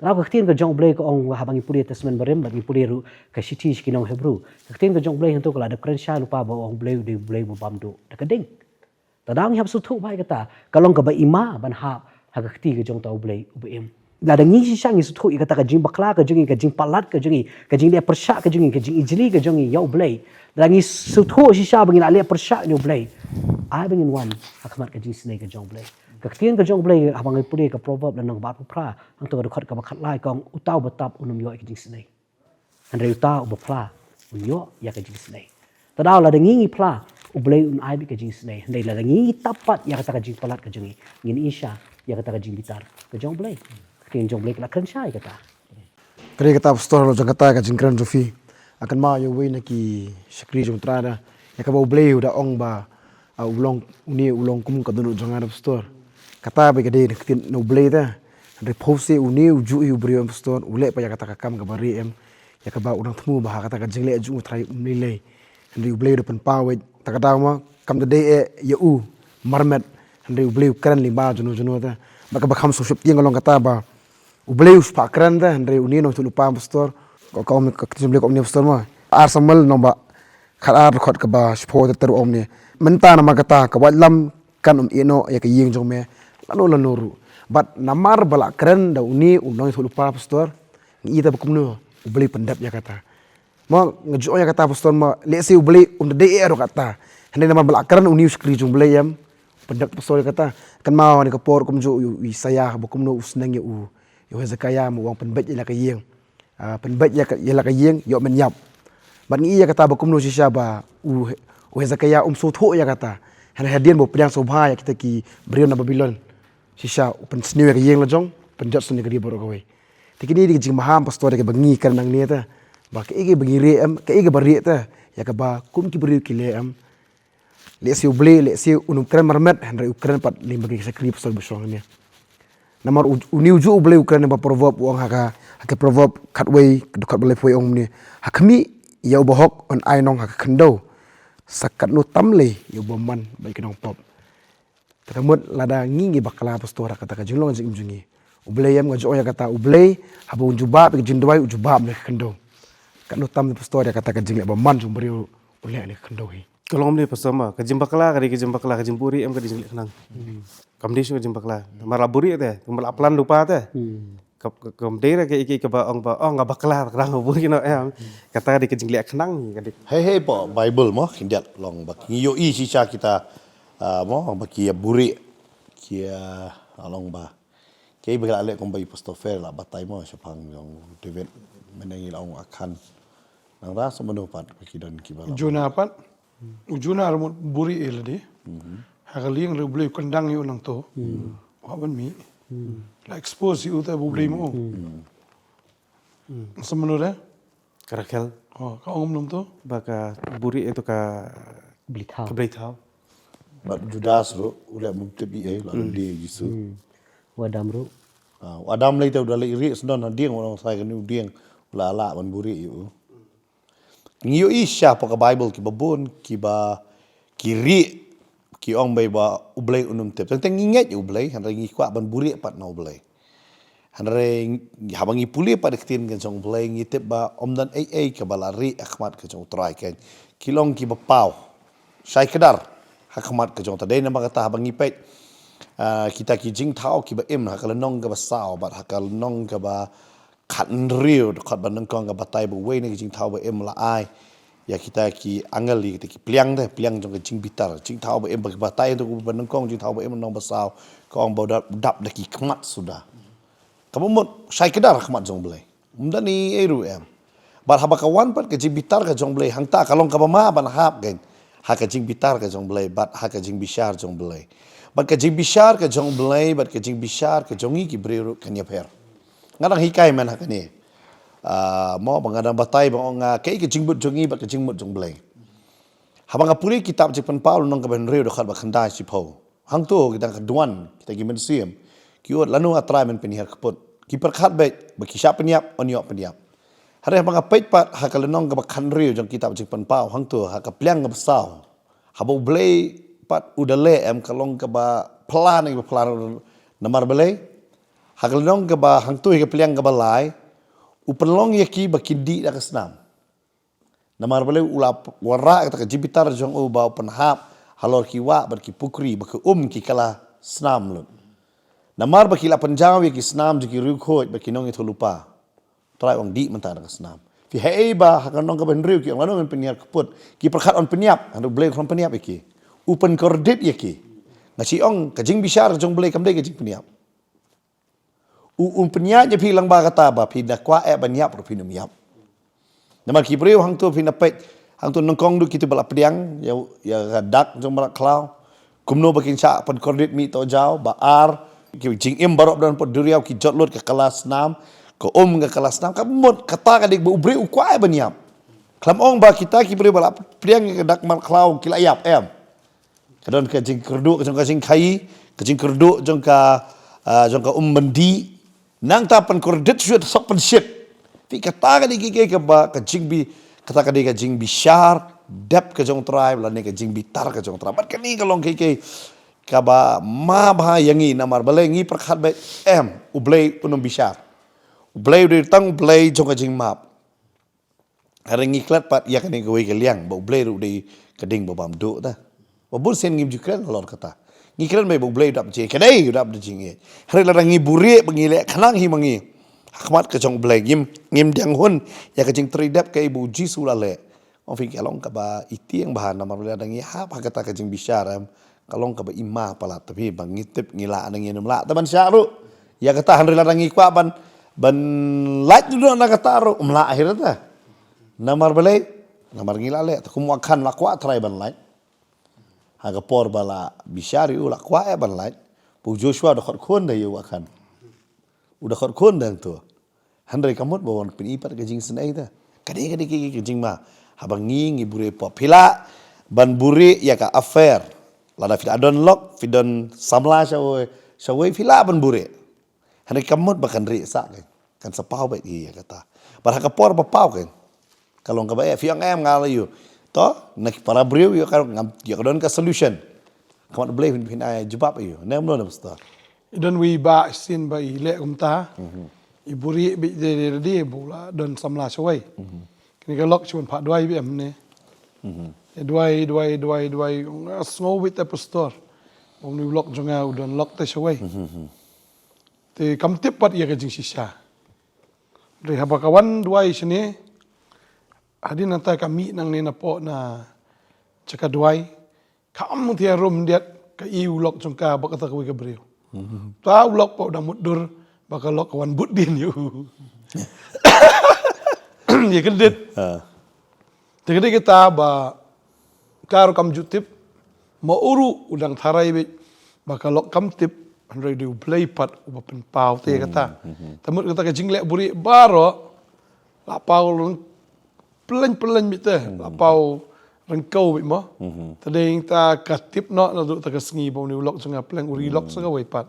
Te daw ka ktien ka jong u Blei ka ong, haba ngi pule Testament Barim bad ngi pule ruh ka shithi sha ki nong Hebru, ka ktien ka jong u Blei hangto ka la dep kren shai lypa ba u ong u Blei u dei u Blei uba bam duh da ka ding. Te daw ngi hap sngewthuh bha ïa kata, ka long kaba ima ban hap ha ka kti ka jong uta u Blei uba im. Lada ngi shisha ngi sngewthuh ïa kata ka jingbakla ka jong ngi, ka jingpalat ka jong ngi, ka jingleh pyrshah ka jong ngi, ka jingijli ka jong ngi ïa u Blei, lada ngi sngewthuh shisha ba ngi la leh pyrshah ïa u Blei, ai ba ngin wan ha khmat ka jingisynei ka jong u Blei. Ka ktien ka jong u Blei haba ngi pule ka Proverb lynnong kaba arphew phra, hangto ka dkhot kaba khatlai, ka ong: Uta uba tap un ym ïoh ïa ka jingisynei, hynrei uta uba phla un ïoh ïa ka jingisynei. Te daw lada ngi ngi phla, u Blei un ai beit ka jingisynei. Hynrei lada ngi ngi tap pat ïa kata ka jingpalat ka jong ngi, ngin ïohi shisha ïa kata ka jingbitar ka jong u Blei. Ka ktien jong u Blei ka la kren shai ïa kata. Ka dei kata, Pastor, halor jong kata ka jingkren jong phi. Nga kynmaw ïa uwei na ki shakri jong u Trai, da ïa kaba u Blei u da ong ba, ah, u long, une u long kum ka dohnud jong nga, da, Pastor. Kata ba ka dei na ka ktien na u Blei, da. Hynrei phi sngewthuh, une u juh hi u briew, em, Pastor, u leh pat ïa kata ka kam kaba rieh, em, ïa kaba u nang thmu ba ha kata ka jingleh jong u Trai um lei lei. Hynrei u Blei u da pynpaw beit. Te ka daw ma kam da dei eh ïa u marmet, hynrei u Blei u kren lyngba junom junom, te. Bad kaba kham sngewsih ka long kata ba u Blei u shah kren, te, hynrei une u nongïathuhlypa, Pastor, ka, ka ong, ka ktien Blei ka ong kumne, Pastor, ma, Ar Samuel lynnong ba khatar, dkhot kaba shiphew, te, te ruh ong kumne: Mynta namar kata ka waitlam kan ym ïehnoh ïa ka ïing jong me lano lano ruh. Bad namar ba la kren da une u nongïathuhlypa, Pastor, ngi ïohi te ba kumno u Blei u pyndep ïa kata. Ma, nga ju ong ïa kata, Pastor, ma, lehse u Blei um da dei eh ruh kata, hynrei namar ba la kren une u shakri jong u Blei, em, u pyndep, Pastor, ïa kata. Kynmaw ha kane ka por kumjuh u Isaiah ba kumno u sneng ïa u, ïa u Hezekiah, ma, u ong pynbeit ïa la ka ïing. Ah, pynbeit ïa ka, ïa la ka ïing, ïoh men ïap. Bad ngi ïohi ïa kata ba kumno shisha ba u, u Hezekiah um sngewthuh ïa kata. Hynrei hadien ba u pdiang sngewbha ïa kita ki briew na Babilon, shisha u pynsniew ïa ka ïing la jong, pynjot sniew ïa ka ri baroh kawei. Te kine ki dei ki jingmaham, Pastor, ïa kaba ngi kren nangne, te, ba kaei kaba ngi rieh, em, kaei kaba rieh, te, ïa kaba kum ki briew ki leh, em. Lehse u Blei, lehse un ym kren marmet, hynrei u kren pat lyngba ki shakri, Pastor, ba shong hangne. Namar u, une u juh u Blei u kren lyngba Proverb, u ong ha ka, ha ka Proverb khatwei, dkhot ba laiphew wei, ong kumne: Ha khmih ïa u bahok yn ai nong ha ka khyndew, sa katno tam lei ïa u bymman bad ki nongpop. Te ka mut lada ngi ngi bakla, Pastor, ha kata ka jinglong jingim jong ngi, u Blei, em, nga ju ong ïa kata, u Blei haba un jubab ïa ka jingduwai, u jubab na ka khyndew. Katno tam, Pastor, ïa kata ka jingleh bymman jong u briew u leh na ka khyndew hi. Ka long kumne, Pastor, ma, ka jingbakla ka dei ka jingbakla, ka jingbuhrieh, em, ka dei jingleh khnang. Hmm. Kam dei shuh ka jingbakla. Namar la buhrieh, te, namar la plan lypa, te. Hmm. Ka, ka, kam dei re ka, ka, kaba ong ba, ong nga bakla, ka dang buhrieh noh, em. Kata ka dei ka jingleh khnang, ka dei. Hei hei, hapoh Bible, mo, khyndiat long ba ngi ïohi shisha kita Ah, mo ba ki ïa buri, ki ïa, ah, long ba. Ki ba la leh kumba i Pastor Fer la batai mo shaphang jong David, mynne ngi la ong Akhan. Nang ra sa mano pat ba ki don ki ba la. Jonah pat. U Jonah ruh mut buri ïa lade. Ha ka liang ruh U Blei u kyndang ïa u nangto. Wa ban mih. La expose ïa u te ba U Blei mo. Sa mano re? Ka Rakhel. Oh, ka ong kumno to? Ba ka buri ïa u ka blei thaw. Ka blei thaw. Bad Judas ruh u leh mut tip ïa la lade Jisu. U Adam ruh. Ah, u Adam lei te u da leit rieh sdang ha dieng, u ong sa kane u dieng, u la lah ban buri ïa u. Ngi ïohi sha hapoh ka Bible kiba bun, kiba ki rieh, ki ong bha ba U Blei un ym tip. Teng teng ngi ngeit ïa U Blei, hynrei ngi kwah ban buri pat na U Blei. Hynrei haba ngi pule pat ïa ka ktien ka jong U Blei, ngi tip ba ym don ei ei kaba la rieh ha khmat ka jong U Trai, ki long kiba paw. Shai kdar ha khmat ka jong U Trai. Dei namar kata haba ngi peit, ah, kita ki jingthaw kiba im ha ka lynnong kaba saw bad ha ka lynnong kaba khathynriew, dkhot ba nyngkong ka batai ba uwei na ki jingthaw ba im la ai ïa kita ki angel, ïa kita ki pliang te, pliang jong ka jingbitar. Jingthaw ba im ba ki batai tu ba nyngkong, jingthaw ba im lynnong ba saw, ka ong ba u dap, dap da ki khmat suda. Kaba mut shai kdar ha khmat jong U Blei. Ym don ei ei ruh em. Bad haba ka wan pat ka jingbitar ka jong U Blei, hangta ka long kaba ma ban hap kein ha ka jingbitar ka jong U Blei bad ha ka jingbishar jong U Blei. Bad ka jingbishar ka jong U Blei bad ka jingbishar ka jong ngi ki briew ruh kan ïapher. Nga dang hikai mynta ha kane. Ah, mo ba nga dang batai ba ong nga kaei ka jingmut jong ngi bad ka jingmut jong U Blei. Haba nga pule kitab Jingpynpaw lynnong kaba hynriew, dkhot ba khyndai shiphew. Hangto kita ki duwan, kita ki mynsiem ki ong, lano A Trai men pynhiar kput? Ki pyrkhat beit ba ki shah pynïap, yn ïoh pynïap. Hynrei haba nga peit pat ha ka lynnong kaba khathynriew jong kitab Jingpynpaw, hangto ha ka pliang kaba saw, haba U Blei pat u da leh, em, ka long kaba phylla ne kaba phylla namar balei? Ha ka lynnong kaba hangto ha ka pliang kaba lai, u pynlong ïa ki ba kin dih da ka snam. Namar balei? U la wanrah kata ka jingbitar jong u ba u pynhap halor ki wah bad ki pukri ba ki um ki kylla snam lut. Namar ba ki la pynjaw ïa ki snam jong ki riewkhuid bad ki nongïathuhlypa. Trai u ong, dih mynta da ka snam. Phi haei ba ha ka lynnong kaba hynriew ki ong lano men pynhiar kput? Ki pyrkhat yn pynïap, hynrei U Blei u khlem pynïap ïa ki. U pynkordit ïa ki. Nga shu ong ka jingbishar jong U Blei kam dei ka jingpynïap. U, un pynïaid ïa phi lyngba kata ba phi da kwah eh ban ïap ruh phin ym ïap. Namar ki briew hangto phin da peit, hangto nyngkong duh kito ba la pdiang ïa, ïa ka dak jong mrad khlaw. Kumno ba kin shah pynkordit mih to jaw, ba ar, ki jingim baroh ba don hapoh duriaw ki jot lut ka kylla snam, ka um ka kylla snam, ka mut kata ka dei ba u briew u kwah eh ban ïap. Khlem ong ba kita ki briew ba la pdiang ïa ka dak mrad khlaw ki la ïap, em. Ka don ka jingkyrduh jong ka jingkhaii, ka jingkyrduh jong ka, ah, jong ka um byndi. Nangta pynkordit shuh, sok pynshit. Te kata ka dei ka, ka, kaba ka jingbi, kata ka dei ka jingbishar dep ka jong U Trai lane ka jingbitar ka jong U Trai. Bad kane ka long ka, ka, kaba ma bha ïa ngi namar balei ngi pyrkhat beit, em, U Blei un ym bishar. U Blei u dei tang U Blei jong ka jingmap. Hynrei ngi klet pat ïa kane kawei ka liang ba U Blei ruh u dei ka ding ba bam duh ta. Ba bun sien ngim ju kren halor kata. Ngi kren beit ba U Blei u dap jingïeit. Ka dei u dap da jingïeit. Hynrei lada ngi buhrieh ba ngi leh khnang hi ma ngi ha khmat ka jong U Blei, ngim, ngim dang hun ïa ka jingtrei dep kaei ba U Jisu u la leh. Ong phi ka long kaba i tieng bha namar lada ngi hap ha kata ka jingbishar, em, ka long kaba i ma palat, te phi ba ngi tip ngi lah ne ngim lah te ban shah ruh ïa kata. Hynrei lada ngi kwah ban, ban lait ruh na kata ruh ym lah hi ruh ta. Namar balei? Namar ngi la leh, te kum u Akhan la kwah trai ban lait. Ha ka por ba la bishar ïa u la kwah eh ban lait. Ba u Joshua u da khot khun da ïa u Akhan. U da khot khun da hangto. Hynrei ka mut ba wan pyni pat ka jingsnei ta. Ka dei, ka dei ka, ka, ka jingma. Haba ngi, ngi buhrieh pop, phi lah ban buhrieh ïa ka affair. Lada phi lah don lok, phi don samla shawei, shawei phi lah ban buhrieh. Hynrei ka mut ba kan rieh sah kein. Kan sa paw beit ïa kata. Bad ha ka por ba paw kein, ka long kaba eh, phi ong em nga la ïoh. To, na ki para briew ïoh ka, ngam, ïoh ka don ka solution. Ka mut U Blei phin, phin ai jubab ïa u. Ne mano ne pastor? I don wei ba sien ba i leh kumta. I buhrieh beit de de de ba u la don samla shawei. Kane ka lok shu wan phah duwai beit em ne. Duwai, duwai, duwai, duwai. Nga sngew beit te pastor. Ba une u lok jong nga u don lok te shawei. Te kam tip pat ïa ka jingshisha. Hynrei haba ka wan duwai shane, hadien nangta ka mih nangne napoh na jaka duwai, Kam thia rum diat ka i u lok jong ka ba kata kawei ka briew. Ta u lok pat u dang mutdur ba ka lok ka wan bud dien ïa u. Ïa kyndit. Ah. Te ka dei kata ba ka ruh kam ju tip. Ma u ruh u dang tharai beit ba ka lok kam tip. Hynrei dei U Blei pat uba pynpaw te kata. Te mut kata ka jingleh buhrieh baroh la paw reng pyllein pyllein beit te, la paw reng kau beit mo. Te dei ta ka tip noh naduh ta ka sngi ba une u lok jong nga pleng u ri lok sa kawei pat.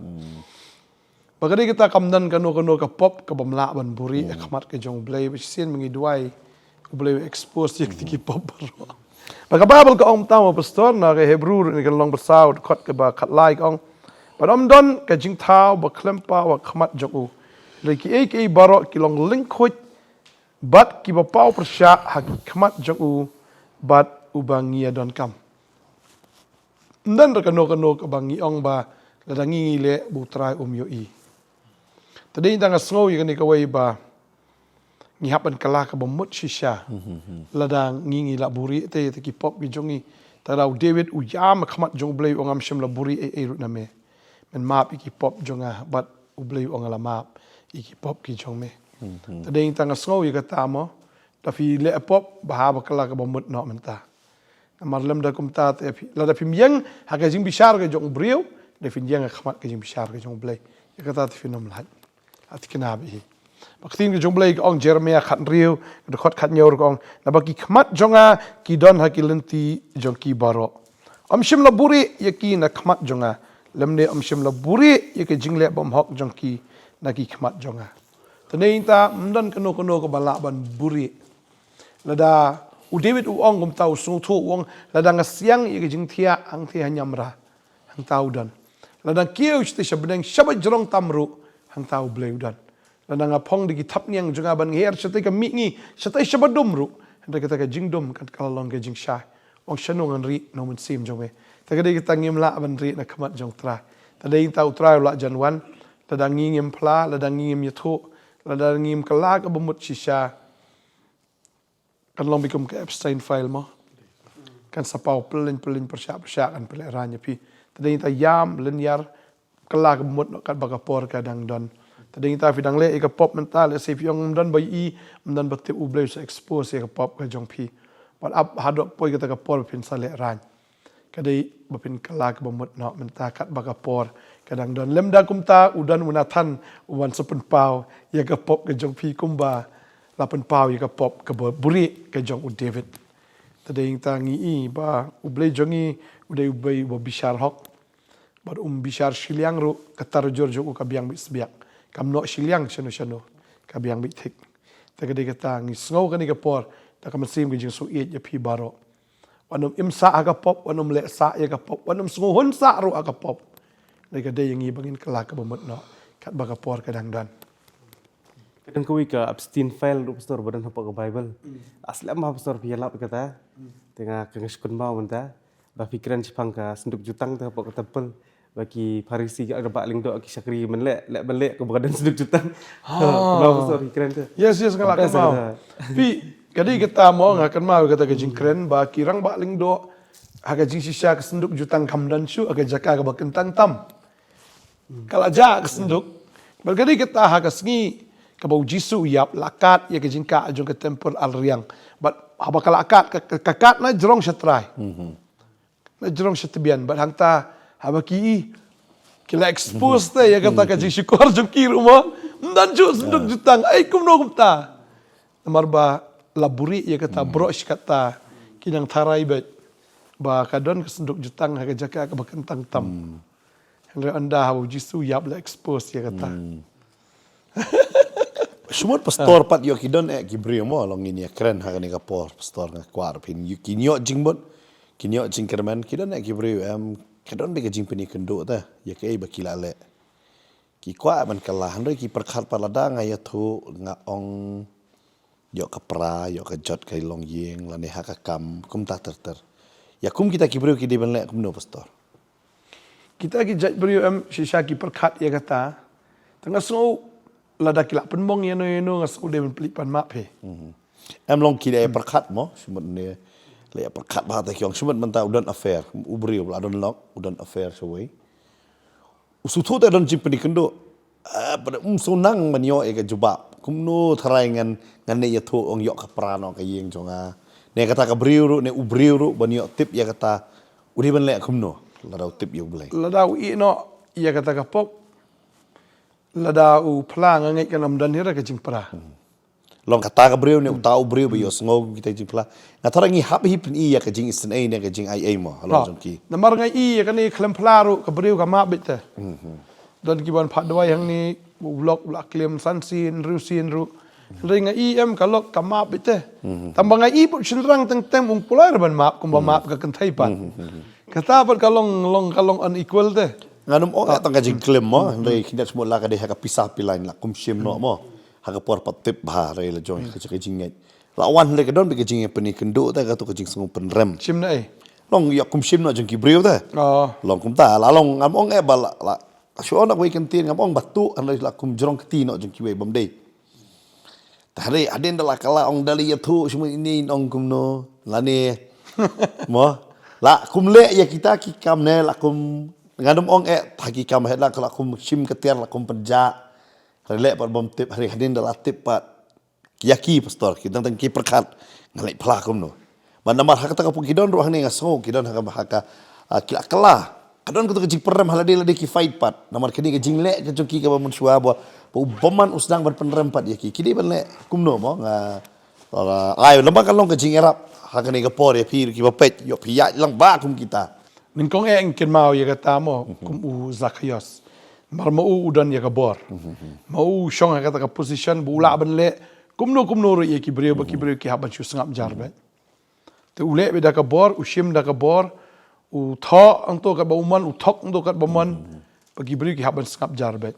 Ba ka dei kata kam don kano kano ka pop ka bym lah ban buhrieh ha khmat ka jong U Blei, ba shisien ba ngi duwai U Blei u expose ïa kiti ki pop baroh. Ba ka Baibl ka ong tang mo pastor, na ka Hebru ruh ne ka lynnong ba saw dkhot kaba khatlai ka ong, bad ym don ka jingthaw ba khlem paw ha khmat jong u. Hynrei kiei kiei baroh ki long lyngkhuid bad kiba paw pyrshah ha ki khmat jong u, bad uba ngi ïa donkam. Ym don ruh kano kano kaba ngi ong ba lada ngi ngi leh ba U Trai um ïohi. Te dei tang nga sngew ïa kane kawei ba ngi hap ban kylla kaba mut shisha. Lada ngi ngi la buhrieh te ïa ki pop ki jong ngi. Te lada u David u ïam ha khmat jong U Blei u ong ngam shym la buhrieh ei ei ruh na me. Men map ïa ki pop jong nga bad U Blei u ong nga la map ïa ki pop ki jong me. Te dei tang nga sngew ïa kata mo. Da phi leh pop ba ha ba kylla kaba mut noh mynta. Namar lymda kumta te phi, lada phim ïeng ha ka jingbishar ka jong u briew, da phin ïeng ha khmat ka jingbishar ka jong U Blei. Ïa kata te phin ym lait. Ha te kane ba i. Ba ka ktien ka jong U Blei ka ong Jeremiah khathynriew, dkhot khathynñiew ka ong, naba ki khmat jong nga ki don ha ki lynti jong ki baroh. Ym shym la buhrieh ïa ki na khmat jong nga. Lymne ym shym la buhrieh ïa ka jingleh bymhok jong ki na ki khmat jong nga. Te dei ta ym don kano kano kaba lah ban buhrieh. Lada u David u ong kumta u sngewthuh u ong lada nga siang ïa ka jingthiah hangtei ha niamra, hangta u don. Lada nga kiew shatei sha bneng sha ba jrong tam ruh, hangta U Blei u don. Lada nga phong da ki thapniang jong nga ban nga her shatei ka mihngi, shatei sha ba dum ruh, hynrei kata ka jingdum kan ka la long ka jingshai. U ong shano ngan rieh na u mynsiem jong me. Te ka dei kata ngim lah ban rieh na khmat jong U Trai. Te dei ta U Trai u la jan wan. Lada ngi ngim phla, lada ngi ngim ïathuh, lada ngim kylla kaba mut shisha. Kan long beit kum ka Epstein file mo. Kan sa paw pyllein pyllein pyrshah pyrshah kan pynlehrain ïa phi. Te dei ta ïam lynñiar kylla kaba mut noh katba ka por ka dang don. Te dei ta phi dang leh ïa ka pop mynta lehse phi ong ym don ba i, ym don ba tip, U Blei u sa expose ïa ka pop ka jong phi. Bad ap haduh poi kata ka por phin sa lehrain. Ka dei ba phin kylla kaba mut noh mynta katba ka por ka dang don. Lymda kumta u don u Nathan u wan sa pynpaw ïa ka pop ka jong phi kumba la pynpaw ïa ka pop kaba buhrieh ka jong u David. Te dei ta ngi i ba U Blei jong ngi u dei U Blei uba bishar hok. Bad um bishar shiliang ruh, ka tarjur jong u ka biang beit sbiak. Kam noh shiliang shano shano, ka biang beit thik. Te ka dei kata ngi sngew kane ka por da ka mynsiem ka jingsngewsih ïa phi baroh. Wat nym im sah ha ka pop, wat nym leh sah ïa ka pop, wat nym sngewhun sah ruh ha ka pop. Dei ka dei ïa ngi ba ngin kylla kaba mut noh katba ka por ka dang don. Ka don kawei ka Epstein file ruh pastor ba don hapoh ka Baibl. Aslem ba pastor phi ïalap ïa kata. Te nga ka nga shu kynmaw mynta ba phi kren shaphang ka synduk jutang te hapoh ka temple. Ba ki Pharisi ki Arab lyngdoh ki shakri mynleh, leh mynleh kaba ka don synduk jutang. Kynmaw pastor phi kren te. Yes, yes, nga la kynmaw. Phi, ka dei kata mo nga kynmaw kata ka jingkren ba ki rangbah lyngdoh ha ka jingshisha ka synduk jutang kam don shuh ha ka jaka kaba kyntang tam. Ka la jah ka synduk. Bad ka dei kata ha ka sngi kaba u Jisu u ïap la kat ïa ka jingkah jong ka temple arliang. Bad haba ka la kat ka, ka, ka kat na jrong sha trai. Na jrong sha tbian bad hangta haba ki i ki la expose te ïa kata ka jingshukor jong ki ruh mo. Ym don shuh synduk jutang. Ai kumno kumta. Namar ba la buhrieh ïa kata baroh shi katta ki nang tharai beit ba ka don ka synduk jutang ha ka jaka kaba kyntang tam. Hynrei ynda haba u Jisu u ïap la expose ïa kata. Shu mut pastor pat ïoh ki don eh ki briew mo, long ngin ïa kren ha kane ka por pastor nga kwah phin ïoh, ki ïoh jingmut, ki ïoh jingkyrmen, ki don eh ki briew em, ka don de ka jingpyni kynduh te ïa kaei ba ki la leh. Ki kwah ban kylla hynrei ki pyrkhat pat lada nga ïathuh nga ong ïoh ka pra, ïoh ka jot ka longïing lane ha ka kam kumta ter ter. Ïa kum kita ki briew ki dei ban leh kumno pastor? Kita ki jait briew em shisha ki pyrkhat ïa kata. Te nga sngew lada ki la pynmong ïano ïano nga sngew dei ban plie pan map hi. Em long ki dei pyrkhat mo, shu mut ne La ïa pyrkhat bha te ki ong, shu mut mynta u don affair, u briew la don lok, u don affair shawei. U sngewthuh te don jingpyni kynduh. Ah, pat um sngew nang ban ïoh ïa ka jubab. Kumno tharai ngan, ngan ne ïathuh ong ïoh ka pra noh ka ïing jong nga. Ne kata ka briew ruh, ne u briew ruh ban ïoh tip ïa kata. U dei ban leh kumno? Lada u tip ïa u Blei. Lada u ïeh noh ïa kata ka pop. Lada u phla nga ngeit kan ym don hi ruh ka jingpra. Long kata ka briew ne uta u briew ba ïohsngew kita jingphla. Nga tharai ngi hap hi pyni ïa ka jingisynei ne ka jingai ei mo halor jong ki. Namar nga i ïa kane khlem phla ruh ka briew ka map beit te. Don ki ban phah dawai hangne, u lok u la khlem san sien, hynriew sien ruh. Hynrei nga i em ka lok ka map beit te. Tang ba nga i pat shynrang teng teng ung pulai ruh ban map kumba map ka kynthei pat. Kata pat ka long, long, ka long unequal te. Ngan ym ong tang ka jingkhlem mo, hynrei kine shu mut la ka dei ha ka pisa pilain la kum shim noh mo. Ha ka por pat tip bha re la jong ka jingngeit. La wan re ka don bad ka jingpyni kynduh te ka tu ka jingsngew pynrem. Shim na ei. Long ïa kum shim noh jong ki briew te. Oh. Long kumta la long ngam ong eh ba la, la shu ong na wei kyntien ngam ong ba tu hynrei la kum jrong kti noh jong ki wei bym dei. Te hynrei hadien da la ka la ong da la ïathuh shim ini ong kumno lane. Mo. La kum leh ïa kita ki kam ne la kum ngam ong eh ta ki kam het la ka la kum shim ka tiar la kum pynjah. Hynrei leh pat bym tip hynrei hadien da la tip pat. Ïa ki pastor ki dang dang ki pyrkhat ngan leh phla kumno. Ban namar ha kata ka pung ki don ruh hangne nga sngew ki don ha ka, ha ka, ah, ki la kylla. Ka don kata ka jingpynrem ha lade lade ki fight pat. Namar kane ka jingleh ka jong ki kaba mynshuwa ba, ba u bymman u sdang ban pynrem pat ïa ki. Ki dei ban leh kumno mo nga, ah, ai lama ka long ka jingïarap ha kane ka por ïa phi ruh kiba peit ïoh phi ïaid lang ba kum kita. Nyngkong eh ngi kynmaw ïa kata mo, kum u Zakhaios. Namar ma u u don ïa ka bor. Ma u u shong ha kata ka position ba u lah ban leh kumno kumno ruh ïa ki briew ba ki briew ki hap ban shu sngap jar beit. Te u leh beit da ka bor, u shim da ka bor, u thoh hangto katba u mon, u thok hangto katba mon, ba ki briew ki hap ban sngap jar beit.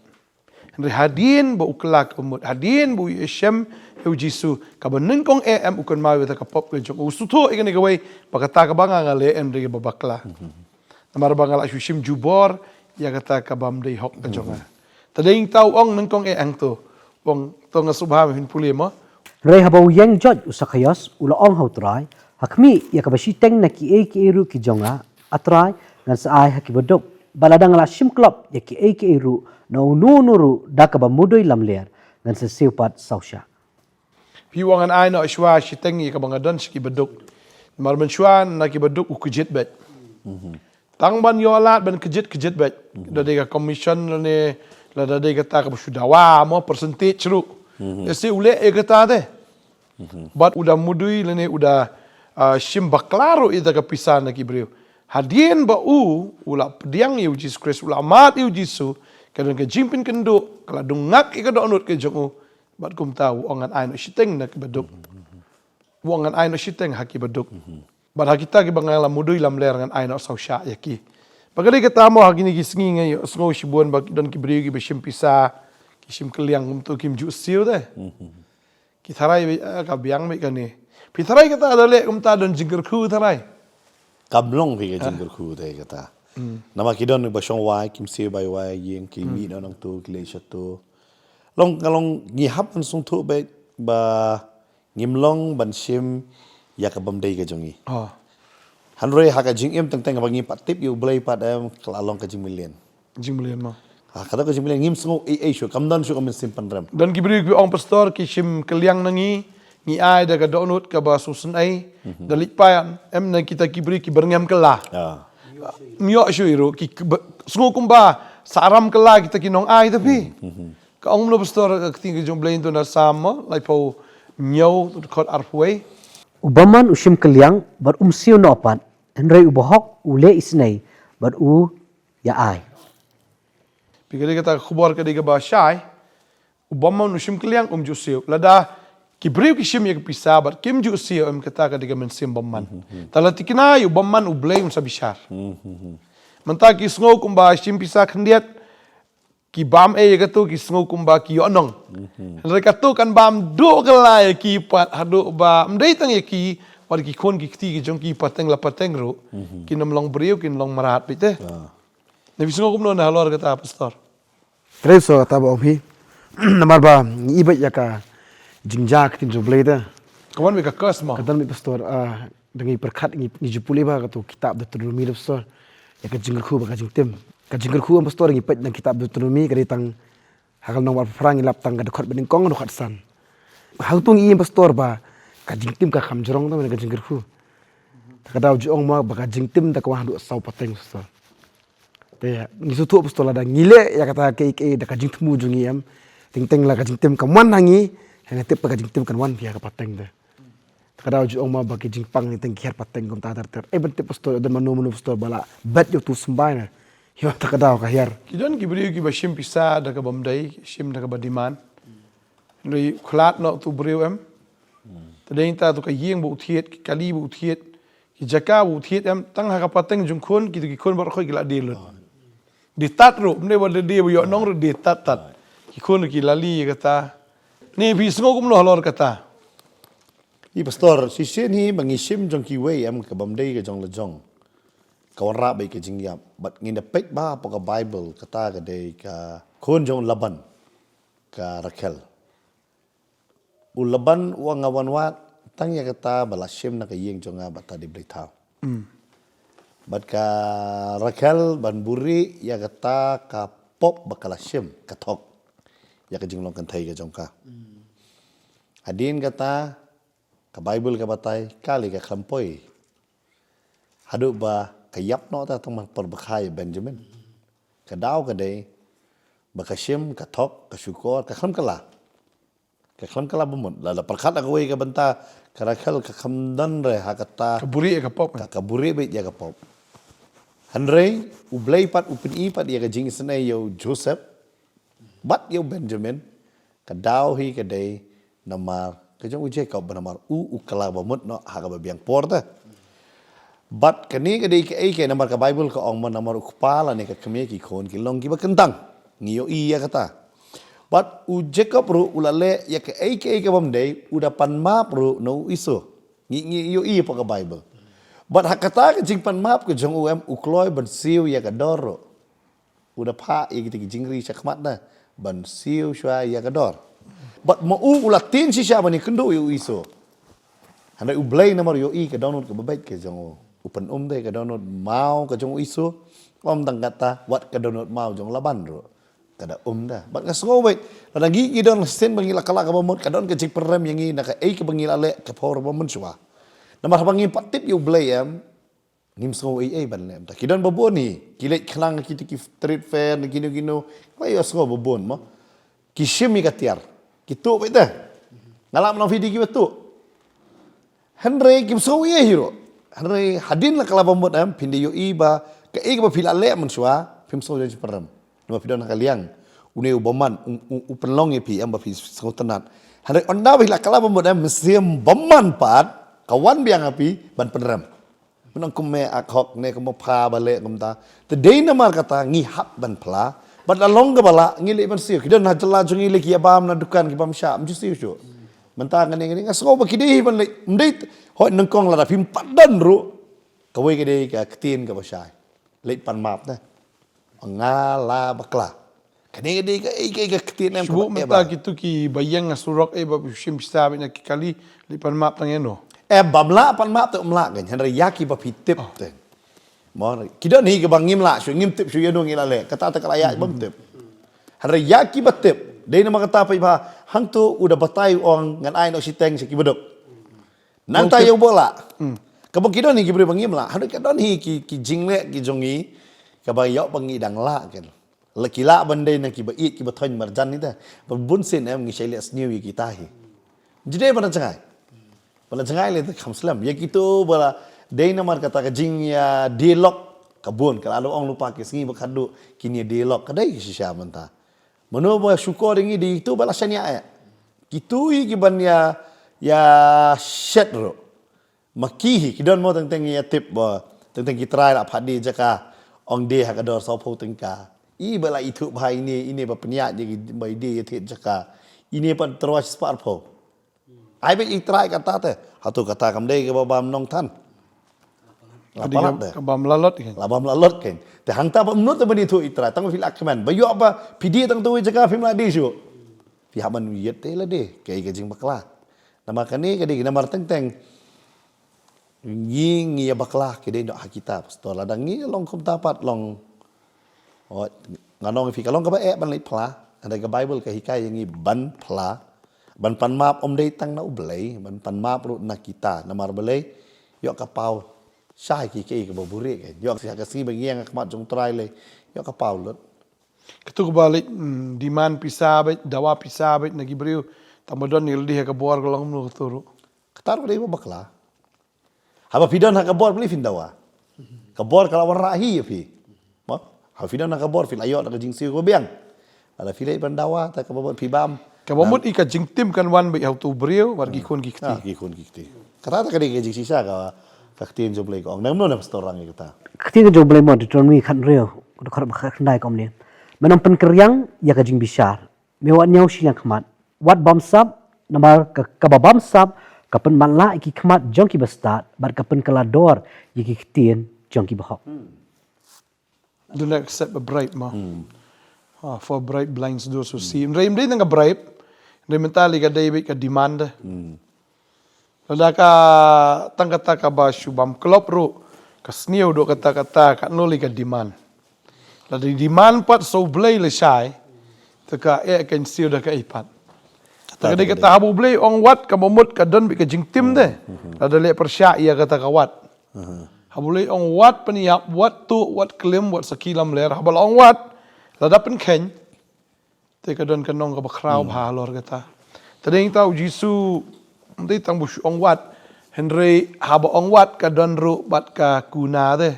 Hynrei hadien ba u kylla ka mut, hadien ba u ïashem ïa u Jisu, kaba nyngkong eh em u kynmaw ïa kata ka pop ka jong u, u sngewthuh ïa kane kawei ba kata kaba nga nga leh em dei kaba bakla. Namar ba nga la shu shim jubor ïa kata ka bym dei hok ka jong nga. Te dei ngta u ong nyngkong eh hangto. U ong to nga sngewbha me phin pule mo. Hynrei haba u ïeng joit u Sakhaios u la ong ha u Trai, ha khmih ïa kaba shiteng na kiei kiei ruh ki jong nga, A Trai, ngan sa ai ha kiba duk. Bad lada nga la shim klop ïa kiei kiei ruh na uno uno ruh da kaba mudui lamler, ngan sa siew pat saw shah. Phi ong ngan ai noh shuwa shiteng ïa kaba nga don sha kiba duk. Namar mynshuwa na kiba duk u kjit beit. Tang ban ïoh lad ban kjit kjit beit. Da dei ka commission lane lada dei kata kaba shu dawa mo percentage ruh. Ese u leh ïa kata te. Bad u da mudui lane u da, ah, shim bakla ruh ïa ka pisa na ki briew. Hadien ba u u la pdiang ïa u Jisu Khrist, u la mad ïa u Jisu, ka don ka jingpynkynduh, ka la dung ngak ïa ka dohnud ka jong u. Bad kumta u ong ngan ai noh shiteng na kiba duk. U ong ngan ai noh shiteng ha kiba duk. Bad ha kita kiba nga la mudui lamler ngan ai noh saw shah ïa ki. Ba ka dei kata mo ha kine ki sngi nga ïohsngew shibun ba ki don ki briew kiba shim pisa, ki shim kylliang kumto kim ju siew te. Ki tharai, eh, ka biang beit kane. Phi tharai kata da leh kumta don jingkyrkhu tharai. Kam long phi ka jingkyrkhu te kata. Namar ki don ba shong wai kim siew bai wai ïing ki mih noh nangto ki leh shato. Long ka long ngi hap ban sngewthuh beit ba ngim long ban shim ïa ka bym dei ka jong ngi. Hynrei ha ka jingim teng teng ba ngi pat tip ïa u Blei pat em ka la long ka jingmlien. Jingmlien mo. Ha kata ka jingmlien ngim sngew ei ei shuh kam don shuh ka mynsiem pynrem. Don ki briew ki ong pastor ki shim kylliang na ngi, ngi ai da ka dohnud kaba sngewsynei, da leit paid em na kita ki briew ki byrngem kylla. Ym ïoh shuh ruh ki sngew kumba saram kylla kita ki nong ai te phi. Ka ong mano pastor ka ktien ka jong u Blei to na Salm laiphew hynñiew dkhot arphew wei. U bymman u shim kylliang bad um siew noh pat, hynrei u bahok u leh isynei bad u ïa ai. Phi ka dei kata ka khubor ka dei kaba shai. U bymman u shim kylliang um ju siew. Lada ki briew ki shim ïa ka pisa bad kim ju siew em kata ka dei ka mynsiem bymman. Te la tikna ïa u bymman u Blei un sa bishar. Mynta ki sngew kumba shim pisa khyndiat ki bam ei ïa kato ki sngew kumba ki ïoh nong. Hynrei kato kan bam duh kylla ïa ki pat haduh ba ym dei tang ïa ki wat ki khun ki kti ki jong ki pateng la pateng ruh. Kin ym long briew kin long mrad beit te. Na phi sngew kumno na halor kata pastor? Trei so kata ba ong phi. Namar ba ngi i beit ïa ka jingjia ka ktien jong u Blei te. Ka wan beit ka curse mo. Ka don beit pastor, ah, da ngi pyrkhat ngi, ngi ju pule ba kato kitab Deuteronomi da pastor. Ïa ka jingkyrkhu bad ka jingtim. Ka jingkyrkhu em pastor ngi peit na kitab Deuteronomi ka dei tang ha ka lynnong ba phra ngi lap tang ka dkhot ba nyngkong dkhot san. Hangto ngi ïohi em pastor ba ka jingtim ka kham jrong tang na ka jingkyrkhu. Te ka daw ju ong mo ba ka jingtim te ka wan haduh saw pateng pastor. Te ngi sngewthuh pastor lada ngi leh ïa kata kaei kaei da ka jingthmu jong ngi em. Teng teng la ka jingtim kam wan ha ngi, ha ngi tip ba ka jingtim kan wan phi ha ka pateng te. Te ka daw ju ong mo ba ki jingpang teng teng ki hiar pateng kumta ter ter. Ei ban tip pastor don mano mano pastor ba la bet ïa uto u symbai ne. Ïa te ka daw ka hiar. Ki don ki briew kiba shim pisa da kaba ym dei, shim da kaba demand. Hynrei khlad noh uto u briew em. Te dei ta uto ka ïing ba u thied, ki kali ba u thied, ki jaka ba u thied em, tang ha ka pateng jong khun, kito ki khun baroh khoit ki la die lut. Die tat ruh, ym dei ba die die ba ïoh nong ruh die tat tat. Ki khun ki la leh ïa kata. Ne phi sngew kumno halor kata? I pastor, shisien hi ba ngi shim jong kiwei em kaba ym dei ka jong la jong. Ka wanrah bad ka jingïap. Bad ngin da peit bha hapoh ka Bible kata ka dei ka khun jong u Laban, ka Rakhel. U Laban u ong nga wan wad tang ïa kata ba la shim na ka ïing jong nga bad ta dei blei thaw. Bad ka Rakhel ban buhrieh ïa kata ka pop ba ka la shim, ka thok ïa ka jinglong kynthei ka jong ka. Hadien kata ka Bible ka batai ka leh ka khlem poi. Haduh ba ka ïap noh ta tang man por ba kha ïa Benjamin. Ka daw ka dei ba ka shim, ka thok, ka shukor, ka khlem kylla. Ka khlem kylla ba mut. Lada pyrkhat ha kawei ka bynta ka Rakhel ka kham don re ha kata. Ka buhrieh ïa ka pop. Ka, ka buhrieh beit ïa ka pop. Hynrei U Blei pat u pyni pat ïa ka jingisynei ïa u Joseph bad ïa u Benjamin. Ka daw hi ka dei namar ka jong u Jacob ba namar u u kylla ba mut noh ha kaba biang por te. Bad kane ka dei kaei kaei namar ka Bible ka ong mo namar u kpa lane ka kmie ki khun ki long kiba kyntang. Ngi ïohi ïa kata. Bad u Jacob ruh u la leh ïa kaei kaei kaba ym dei, u da pan map ruh na u Esau. Ngi, ngi ïohi hapoh ka Bible. Bad ha kata ka jingpan map ka jong u em u kloi ban siew ïa ka dor ruh. U da phah ïa kita ki jingri shakhmat na ban siew shuwa ïa ka dor. Bad ma u u la tieng shisha ban ïakynduh ïa u Esau. Hynrei U Blei namar u ïohi ka dohnud kaba beit ka jong u, u pynum da ka dohnud maw ka jong u Esau. Ym tang kata, wat ka dohnud maw jong u Laban ruh ka da um da. Bad nga sngew beit lada ngi, ngi don shisien ba ngi la kylla kaba mut, ka don ka jingpynrem ïa ngi na kaei kaba ngi la leh ka por ba mynshuwa. Namar haba ngim pat tip ïa U Blei em, ngim sngew ei ei ban leh. Te ki don ba bun hi ki leit khnang kita ki trade fair ne kino kino. Nga ïohsngew ba bun mo ki shim ïa ka tiar, ki tuh beit te. Nga lah ban ong phi dei kiba tuh. Hynrei kim sngew ei ei hi ruh. Hynrei hadien la kylla ba mut em, phin da ïohi ba kaei kaba phi la leh mynshuwa phim sngew jingpynrem. Namar phi don ha ka liang une u bymman, u, u, u pynlong ïa phi em ba phi sngewtynnat. Hynrei ynda ba phi la kylla ba mut em, mynsiem bymman pat ka wan biang ha phi ban pynrem. Mynta kum me ak hok ne kum pha ba leh kumta. Te dei namar kata ngi hap ban phla. Bad la long kaba lah ngi leh ban siew. Ki don ha jylla jong ngi leh ki ïa bam na dukan ki bam shah, ym ju siew shuh. Mynta ngane ngane nga sngew ba ki dei hi ban leh, ym dei. Hooid nyngkong lada phim pat don ruh, kawei ka dei ka ktien kaba shai. Leit pan map te. Nga la bakla. Kane ka dei kaei kaei ka ktien em. Shu kaba mynta eh ba kito kiba ïeng ha surok eh ba shim pisa beit na ki kali, leit pan map tang ïano. Eh, bym lah pan map te ym lah kein, hynrei ïa kiba phi tip te. Mo, ki don hi kiba ngim lah shuh, ngim tip shuh ïano ngi la leh, kata te ka la ïaid bym tip. Hynrei ïa kiba tip, dei namar kata phi ba hangto u da batai u ong ngan ai noh shiteng sha kiba duk. Nangta ïa u ba lah. Kaba ki don hi ki briew ba ngim lah, hynrei ka don hi ki, ki jingleh ki jong ngi kaba ïoh ba ngi dang lah kein. La ki lah ban dei na kiba ïeit kiba thoiñ marjan hi te. Ba bun sien em ngi shait leh sniew ïa kita hi. Jingdei ba na jngai. Ba na jngai leh te kham slem. Ïa kito ba la dei namar kata ka jingïadie lok ka bun, ka la ong lypa ki sngi ba khadduh kin ïadie lok ka dei ki shisha mynta. Mano ba shukor ïa ngi dei kito ba la shaniah eh. Kito hi ki ban ïa, ïa shet ruh. Ma ki hi, ki don mo teng teng ïa tip ba teng teng ki trai la phah die jaka, ong die ha ka dor sawphew tyngka. I ba la ithuh bha ine, ine ba pynïaid ïa ki ba die ïa thied jaka. Ine pat tyrwa shispah arphew. Ai ba i trai kata te, hato kata kam dei kaba bam nongthan. La palat te. Ka bam lalot kein. La bam lalot kein. Te hangta ba mut te ban ithuh i trai, tang ba phi la kmen. Ba ïoh ba phi die tang tu jaka phim la die shuh. Phi hap ban ïeit te la die, kaei ka jingbakla. Namar kane ka dei namar teng teng. Ngi, ngi ïa bakla ki dei noh ha kita, pastor. Lada ngi long kumta pat long. Oh, nga ong ïa phi ka long kaba eh ban leit phla. Hynrei ka Bible ka hikai ïa ngi ban phla. Ban pan map ym dei tang na U Blei, ban pan map ruh na kita, namar balei. Ïoh ka paw shai ki ki kaba buhrieh kan. Ïoh ka sngi ba ngi ïeng ha khmat jong U Trai lei. Ïoh ka paw lut. Katu kaba leit, mm, demand pisa beit, dawa pisa beit na ki briew. Tang ba don ïa lade ha ka bor ka long kumno katu ruh. Kata ruh dei ba bakla. Haba phi don ha ka bor, balei phin dawa? Ka bor ka la wanrah hi ïa phi. Mo? Haba phi don ha ka bor, phi la ïoh da ka jingsiew kaba biang. Lada phi leit ban dawa, te kaba mut phi bam. Kaba mut ïa ka jingtim kan wan beit ha utu u briew, bad ki khun ki kti. Ah, ki khun ki kti. Kata te ka dei ka jingshisha ka, ka ktien jong U Blei ka ong. Nang mano na pastor rang ïa kata. Ka ktien jong U Blei mo, Deuteronomi khathynriew, dkhot ba khatkhyndai ka ong kumne. Men ym pynkyrïang ïa ka jingbishar. Me wat ñiew shiliang khmat. Wat bamsap, namar ka, kaba bamsap ka pynmatlah ïa ki khmat jong ki bastad, bad ka pynkylla dor ïa ki ktien jong ki bahok. Do not accept a bribe, ma. Ah, for bribe blinds those who see. Hynrei ym dei tang ka bribe. Hynrei mynta lei ka dei beit ka demand de. Lada ka tang kata kaba shu bam klop ruh, ka sniew duh kata kata, katno lei ka demand. Lada demand pat sa U Blei lashai, te ka eh kan siew da kaei pat. Te ka dei kata haba U Blei ong wat kaba mut ka don beit ka jingtim de. Lada leh pyrshah ïa kata ka wat. Haba U Blei ong wat pynïap, wat tuh, wat klim, wat sakhi lamler, haba la ong wat, lada pynkheiñ. Te ka don ka nong kaba khraw bha halor kata. Te dei tang U Jisu, ym dei tang ba u shu ong wat. Hynrei haba ong wat ka don ruh bad ka kuna de.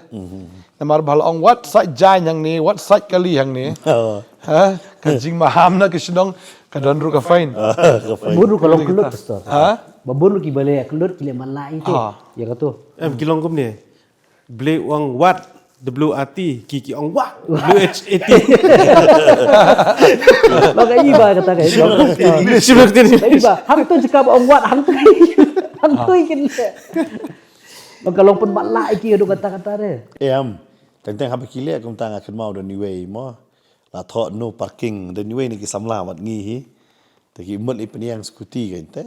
Namar ba la ong wat sait jaiñ hangne, wat sait kali hangne. Oh. Ha? Ka jingmaham na ka shnong ka don ruh ka fine. Ah, ka fine. Bun ruh ka long kyllut, pastor. Ha? Ba bun ruh kiba leh kyllut ki leh man la itu. Ah. Ïa katu. Em, ki long kumne. Blei u ong wat, W A T, ki ki ong wah, W H A T. Ba ka i ba kata ka. Ba i ba, hangto jaka ba ong wat, hangto. Hangto i kin. Ba ka long pynmatlah ïa ki haduh katta katta re. Em, teng teng haba ki leh kumta nga kynmaw da uwei mo. La thoh no parking, da uwei na ki samla bad ngi hi. Te ki mut i pynïeng scooty kan. Te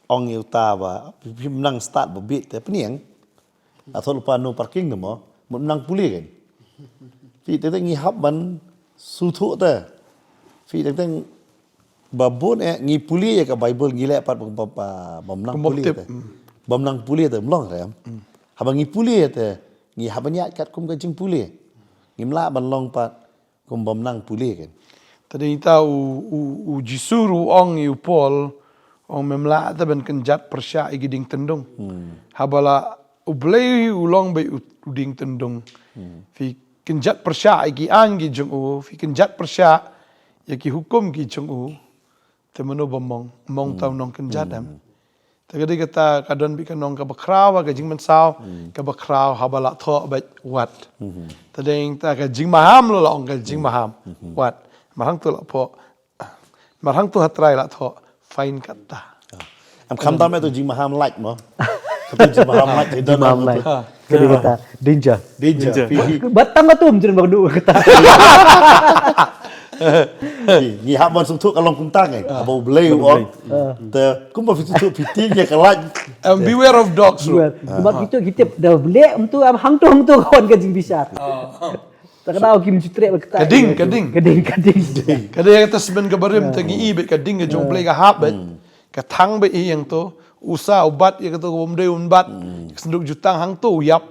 ong ïa uta ba, phim nang start ba bieit te pynïeng. Athol pa no parking te mo, mut nang pule kan. Phi teng teng ngi hap ban sngewthuh te. Phi teng teng ba bun eh ngi pule ïa ka Bible ngi leh pat ba, ba, ba, bym nang pule te. Bym nang pule te, ym long re. Haba ngi pule te, ngi hap ban ïaid katkum ka jingpule. Ngim lah ban long pat kum bym nang pule kan. Te dei ta u, u, u Jisu ruh u ong ïa u Paul, ong mem lah te ban kynjat pyrshah ïa ki dieng tyndung. Haba la U Blei u long beit u, u dieng tyndung. Phi kynjat pyrshah ïa ki aiñ ki jong u, phi kynjat pyrshah ïa ki hukum ki jong u. Te mano ba mong, mong ta u nongkynjat em. Te ka dei kata ka don beit ka nong kaba khraw, ka jingmynsaw, kaba khraw haba la thoh beit wat. Te dei ta ka jingmaham lo la ong ka jingmaham. Wat. Mar hangto la pho. Mar hangto ha trai la thoh. Fine kata. Em kham tam eh to jingmaham light mo. Kata jingmaham light. Jingmaham light. Ka dei kata danger. Danger. Phi, phi. Ba tang ka tum jin ba du kata. Ngi, ngi hap ban sngewthuh ka long kumta ngi. Haba U Blei u ong. Te kumba phi sngewthuh phi tieng ïa ka lait. Em, beware of dogs, bro. Beware. Ba kito kito da U Blei em tu em hangto hangto ka wan ka jingbishar. Ta ka daw kim ju treh ba kata. Ka ding, ka ding. Ka ding, ka ding. Ka ding ka testament kaba rim te ngi i beit ka ding ka jong U Blei ka hap beit. Ka thang beit ïa hangto. U sa u bat ïa kato ka bym dei un bat. Ka synduk jutang hangto u ïap.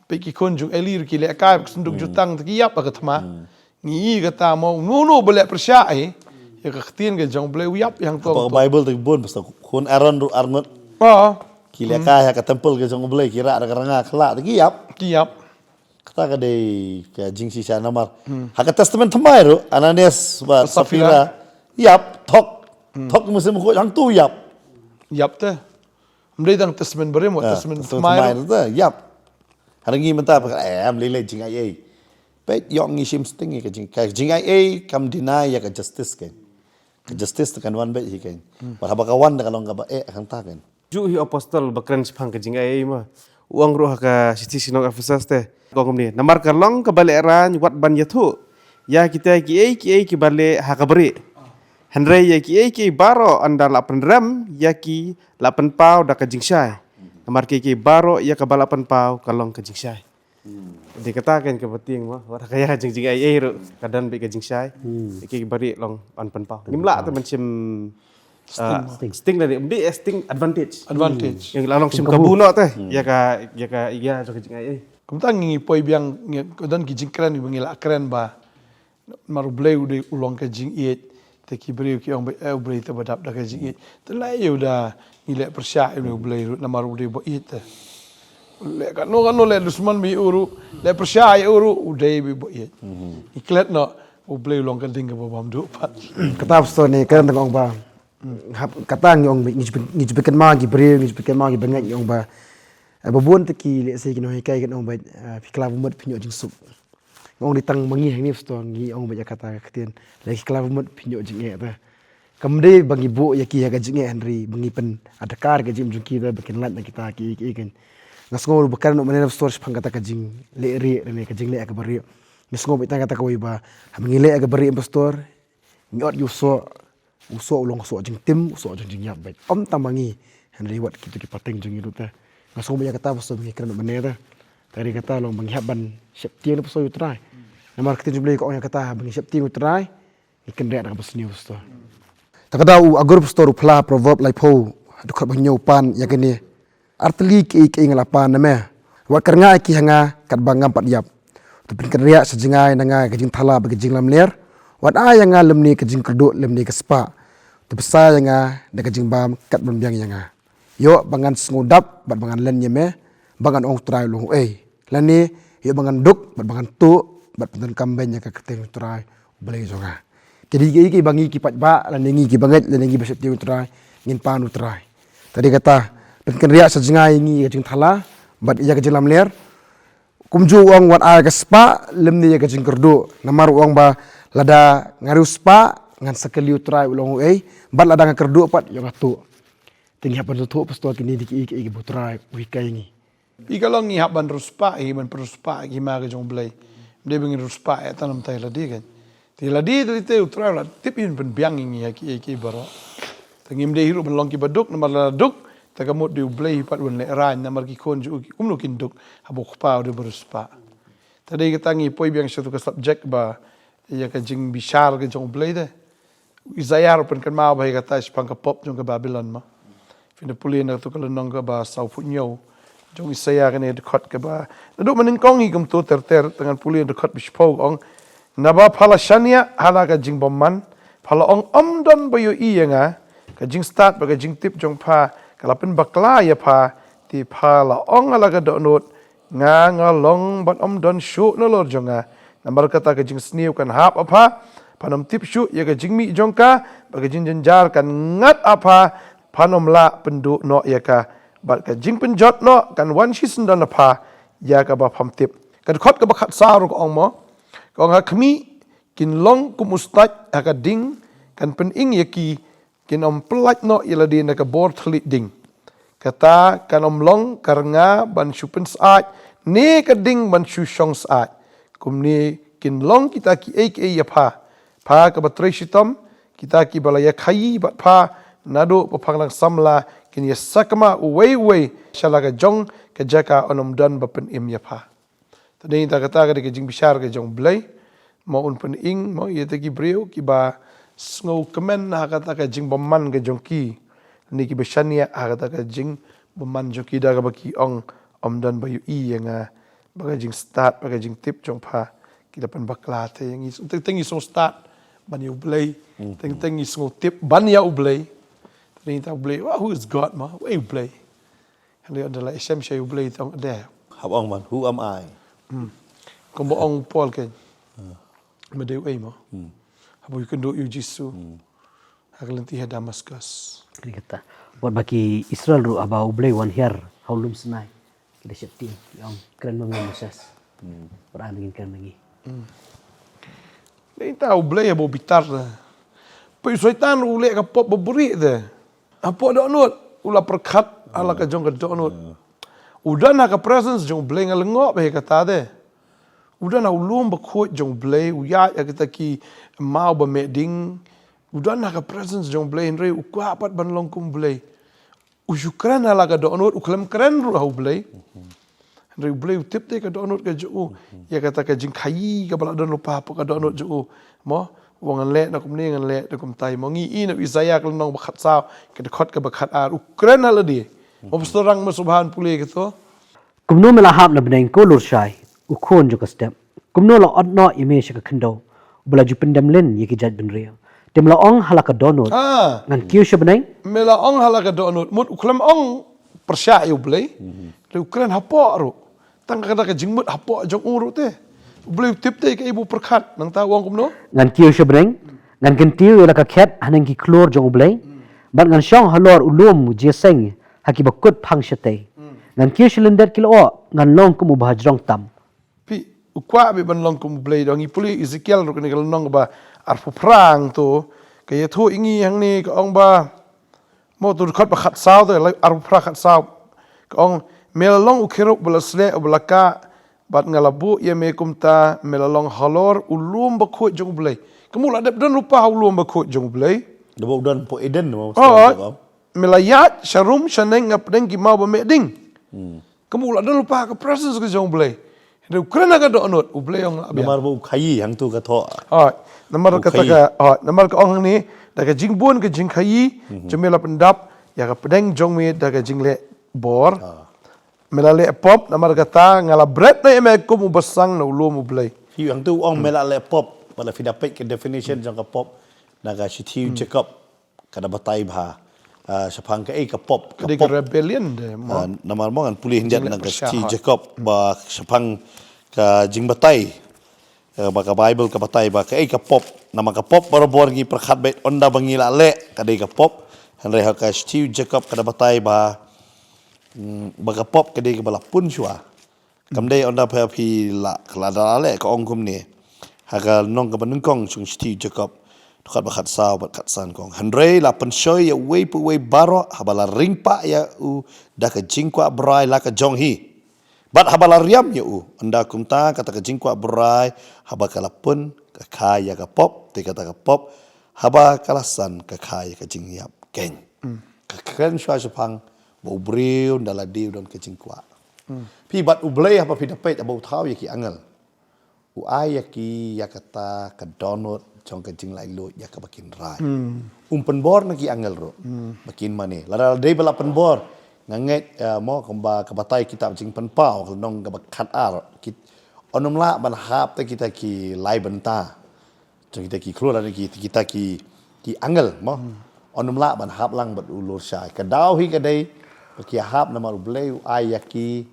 Peit ki khun jong Eli ruh ki lehkai, ka synduk jutang te ki ïap ha ka thma. Ngi i kata mo, no no ba leh pyrshah ïa ka ktien ka jong U Blei u ïap ïa hangto. Ka Bible te bun, pastor, khun Aaron ruh arngut. Ki lehkai ha ka temple ka jong U Blei, ki rah da ka ranga khlad te ki ïap. Ki ïap. Kata ka dei ka jingshisha namar. Ha ka testament thymmai ruh, Ananias bad Safira. Ïap, thok. Thok mynsiem bakhuid hangto ïap. Ïap te. Ym dei tang testament barim, testament thymmai ruh te ïap. Hynrei ngi mynta ba, eh, em lei lei jingaiei. Peit ïoh ngi shim sting ïa ka jing, ka jingaiei kam deny ïa ka justice kan. Ka justice te kan wan beit hi kan. Bad haba ka wan te ka long kaba eh hangta kan. Ju hi apostol ba kren shaphang ka jingaiei ma. U ong ruh ha ka shithi shnong Ephesus te. Ka ong kumne, namar ka long kaba lehraiñ wat ban ïathuh ïa kita kiei kiei kiba leh ha ka bri. Hynrei ïa kiei kiei baroh ynda la pynrem ïa ki la pynpaw da ka jingshai. Namar ki, ki baroh ïa kaba la pynpaw ka long ka jingshai. Dei kata kan kaba tieng mo, wat ka ïa ka jing jingaiei ruh ka don beit ka jingshai. Ki barieh long yn pynpaw. Ngim lah te ban shim, ah, sting lane, ym dei sting, advantage. Advantage. Ïa la long shim kabu noh te ïa ka, ïa ka, ïa ka jingaiei. Kumta ngi poi biang, ngi, ka don ki jingkren ba ngi la kren ba namar U Blei u dei u long ka jingïeit. Te ki briew ki ong ba, eh, U Blei te ba dap da ka jingïeit. Te la ïa u da ngi leh pyrshah ïa U Blei ruh namar u dei ba ïeit te. Leh kano kano, leh dusmon ba ïeit ruh, leh pyrshah ïa u ruh, u dei ba ïeit. Ngi klet noh U Blei u long ka ding kaba bam duh pat. Kata pastor ne, kata nga ong ba, hap, kata ngi ong ba ngi ju pyn-, ngi ju pynkynmaw ki briew, ngi ju pynkynmaw ki bangeit, ngi ong ba, eh, ba bun te ki lehse ki nonghikai kin ong ba, eh, phi kylla ba mut phin ïoh jingsuk. Nga ong dei tang ma ngi hangne pastor, ngi ong ba ïa kata ka ktien, lada ki kylla ba mut phin ïoh jingeh te. Kam dei ba ngi buh ïa ki ha ka jingeh, hynrei ba ngi pyn-adkar ka jingim jong ki te ba kin lait na kita kiei kiei. Nga sngew ruh ba kren noh mynne pastor shaphang kata ka jingleh rieh ne ka jingleh kaba rieh. Nga sngew ba tang kata kawei ba haba ngi leh kaba rieh pastor, ngi ot ïa u soh, u soh u long u soh jingtim, u soh jong jingïap beit. Ym tang ma ngi, hynrei wat kito ki pateng jong ngi ruh te. Nga sngew ba ïa kata pastor ba ngi kren mynne te, tang dei kata long ba ngi hap ban sheptieng pastor ïa U Trai. Namar ka ktien jong U Blei ka ong ïa kata, ba ngi sheptieng ïa U Trai, ngi kynriah da kaba sniew pastor. Te kata u Agur pastor u phla Proverb laiphew, dkhot ba hynñiew pan ïa kane. Artylli kiei kiei nga la pan na me, wat kyrngah ïa ki ha nga katba ngam pat ïap. To pynkynriah sha jngai na nga ka jingthala bad ka jinglamler. Wat ai ïa nga lymne ka jingkyrduh lymne ka spah. To bsa ïa nga da ka jingbam katba biang ïa nga. Ïoh ba ngan sngewdap bad ba ngan len ïa me, ba ngan ong, Trai u long uei. Lane ïoh ba ngan duk bad ba ngan tuh bad pyndonkam beiñ ïa ka kyrteng U Trai U Blei jong nga. Ki dei kiei kiei ba ngi ki paidbah lane ngi ki bangeit lane ngi ba sheptieng U Trai ngin pan U Trai. Te dei kata, pynkynriah sha jngai ïa ngi ïa ka jingthala bad ïa ka jinglamler. Kumjuh u ong, wat ai ka spah lymne ïa ka jingkyrduh. Namar u ong ba lada nga riewspah ngan sa kylli U Trai u long uei, bad lada nga kyrduh pat ïoh nga tuh. Te ngi hap ban sngewthuh pastor, kine dei kiei kiei kiba U Trai u hikai ïa ngi. Phi, ka long ngi hap ban riewspah hi, ban pynriewspah ïa ka hima ka jong U Blei. Ym dei ba ngin riewspah ïa tang namar ïa lade kan. Te lade te, te U Trai u la tip, un pynbiang ïa ngi ha kiei kiei baroh. Te ngim dei hi ruh ban long kiba duk, namar lada duk te ka mut dei U Blei hi pat un lehraiñ, namar ki khun jong u ki kumno kin duk haba u kpa u dei ba riewspah. Te dei kata ngi poi biang sha tu ka subject ba ïa ka jingbishar ka jong U Blei te. U Isaïah ruh u pynkynmaw bha ïa kata shaphang ka pop jong ka Babilon mo. Phin da pule na katu ka lynnong kaba sawphew hynñiew jong u Isaïah, kane dkhot kaba naduh mynnyngkong hi kumto ter ter, te ngan pule dkhot ba shiphew, ka ong, naba pha la shaniah ha la ka jingbymman, pha la ong, ym don ba ïohi ïa nga. Ka jingstad bad ka jingtip jong pha ka la pynbakla ïa pha, te pha la ong ha la ka dohnud, nga nga long bad ym don shuh nalor jong nga. Namar kata ka jingsniew kan hap ha pha, phan ym tip shuh ïa ka jingmih jong ka, bad ka jingjynjar kan ngat ha pha, phan ym lah pynduh noh ïa ka, bad ka jingpynjot noh kan wan shisyndon ha pha, ïa kaba pham tip. Ka dkhot kaba khatsaw ruh ka ong mo, ka ong, ha khmih kin long kum u stait ha ka ding, kan pyning ïa ki, kin ym pyllait noh ïa lade na ka bor thylliej ding. Kata kan ym long ka rnga ban shu pynsyaid, ne ka ding ban shu shong syaid. Kumne kin long kita kiei kiei ïa pha, pha kaba trei shitom, kita kiba la ïakhaïi bad pha, naduh ba pha dang samla kin ïasakma uwei uwei sha la ka jong ka jaka, un ym don ba pynim ïa pha. Te dei ta kata ka dei ka jingbishar ka jong U Blei. Mo, un pyning mo ïa kita ki briew kiba sngewkmen ha kata ka jingbymman ka jong ki, ne kiba shaniah ha kata ka jingbymman jong ki, da kaba ki ong, ym don ba ïohi ïa nga. Ba ka jingstad bad ka jingtip jong pha ki la pynbakla te ïa ngi. Teng teng ngi sngewstad ban ïa U Blei, teng teng ngi sngewtip ban ïa U Blei. Te dei ta U Blei, wah, who is God mo? Uei U Blei? Hynrei ynda la ïashem sha U Blei te ong, de. Hap ong ban, who am I? Hmm. Kumba ong u Paul kein. Hmm. Me dei uei mo? Hmm. Haba u ïakynduh ïa U Jisu. Hmm. Ha ka lynti ha Damascus. Kata. Wat ba ki Israel ruh haba U Blei u wan hiar ha u lum Sinai, ki da sheptieng, ki ong, kren ma me Moses. Hmm. Wat ai ba ngin kren ma ngi. Hmm. Dei ta U Blei haba u bitar. Peit, u Soitan ruh u leh ka pop ba buhrieh te. Hapoh dohnud u la pyrkhat ha la ka jong ka dohnud. U don ha ka presence jong U Blei, nga lyngngoh bha ïa kata te. U don ha u lum bakhuid jong U Blei, u ïaid ha kita ki maw ba meh ding. U don ha ka presence jong U Blei, hynrei u kwah pat ban long kum U Blei. U shu kren ha la ka dohnud, u khlem kren ruh ha U Blei. Hynrei U Blei u tip te ka dohnud ka jong u. Ïa kata ka jingkhaïi kaba la don lypa hapoh ka dohnud jong u. Mo, u ong ngan leh na kumne, ngan leh na kumtai. Mo, ngi i na u Isaïah ka lynnong ba khatsaw, ka dkhot kaba khatar. U kren ha lade. Mo, pastor, rang mo sngewbha ban pule kato. Kumno me la hap na bneng, ko Lurshai, u khun jong ka step? Kumno la ot noh ïa me sha ka khyndew, ba la ju pyndem lin ïa ki jaitbynriew? Te me la ong ha la ka dohnud, ah, ngan kiew sha bneng? Me la ong ha la ka dohnud, mut u khlem ong pyrshah ïa U Blei. Mhm. Te u kren hapoh ruh. Tang kata ka jingmut hapoh jong u ruh te. U Blei u tip te kaei ba u pyrkhat, nangta u ong kumno? Ngan kiew sha bneng, ngan kyntiew ïa la ka khet haneng ki khlur jong U Blei. Hmm. Bad ngan shong halor u lum jingïaseng ha kiba kut phang shatei. Hmm. Ngan kiew sha lyndet ki lyoh, ngan long kum uba hajrong tam. Phi, u kwah beit ban long kum U Blei, da ngi pule Ezekiel ruh kane ka lynnong ba arphew phra hangto, ka ïathuh ïa ngi hangne, ka ong ba, mo, tu dkhot ba khatsaw te, la arphew phra khatsaw. Ka ong, me la long u kherub ba la sleh, ba la kah, bad nga la buh ïa me kumta, me la long halor u lum bakhuid jong U Blei. Kumno la dep don lypa ha u lum bakhuid jong U Blei? Da ba u don hapoh Eden, mo, oh, me la ïaid sharum shaneng hapdeng ki maw ba meh ding. Hmm. Kumno la don lypa ha ka presence ka jong U Blei? Hynrei u kren ha ka dohnud, U Blei u ong lah biang. Namar ba u khaïi, hangto ka thoh. Hooid, namar kata ka, hooid, namar ka ong hangne, da ka jingbun ka jingkhaïi, mhm, jong me la pyndap ïa ka pdeng jong me da ka jingleh bor. Ah. Me la leh pop, namar kata nga la bret noh ïa me kum u basang na u lum U Blei. Phi, hangto u ong me la leh pop, bad lada phi da peit ka definition jong ka pop na ka Shithi u Jakob, ka da batai bha, ah, shaphang kaei ka pop, ka pop. Ka dei ka rebellion de, mo. Ah, namar mo ngan pule khyndiat na ka Shithi u Jakob, ba shaphang ka jingbatai, eh, ba ka Baibl ka batai ba kaei ka pop. Namar ka pop barabor ngi pyrkhat beit ynda ba ngi la leh, ka dei ka pop. Hynrei ha ka Shithi u Jakob ka da batai ba, mm, ba ka pop ka dei kaba la pun shuwa. Kam dei ynda ba phi la, la da leh, ka ong kumne. Ha ka lynnong kaba nyngkong jong Shithi u Jakob, dkhot ba khatsaw bad khatsan, ka ong: Hynrei la pynshoi ïa uwei pa uwei baroh haba la ring pah ïa u da ka jingkwah brai la ka jong hi. Bad haba la riam ïa u, ynda kumta kata ka jingkwah brai, haba ka la pun, ka kha ïa ka pop, te kata ka pop, haba ka la san, ka kha ïa ka jingïap keiñ. Hmm. Ka kren shuwa shaphang ba u briew ynda lade u don ka jingkwah. Hmm. Phi, bad U Blei, haba phi da peit, haba u thaw ïa ki angel, u ai ïa ki ïa kata ka dohnud jong ka jinglaitluid ïa kaba kin rai. Hmm. Um pynbor na ki angel ruh, hmm, ba kin mane. Lada dei ba la pynbor, nga ngeit, eh, mo, kumba ka batai kitab Jingpynpaw, ka lynnong kaba khatar, kit, un ym lah ban hap te kita ki lai bynta jong kita ki khlur, lane ki, kita ki, ki angel, mo. Hmm. Un ym lah ban hap lang bad u Lurshai. Ka daw hi ka dei ba ki hap namar U Blei u ai ïa ki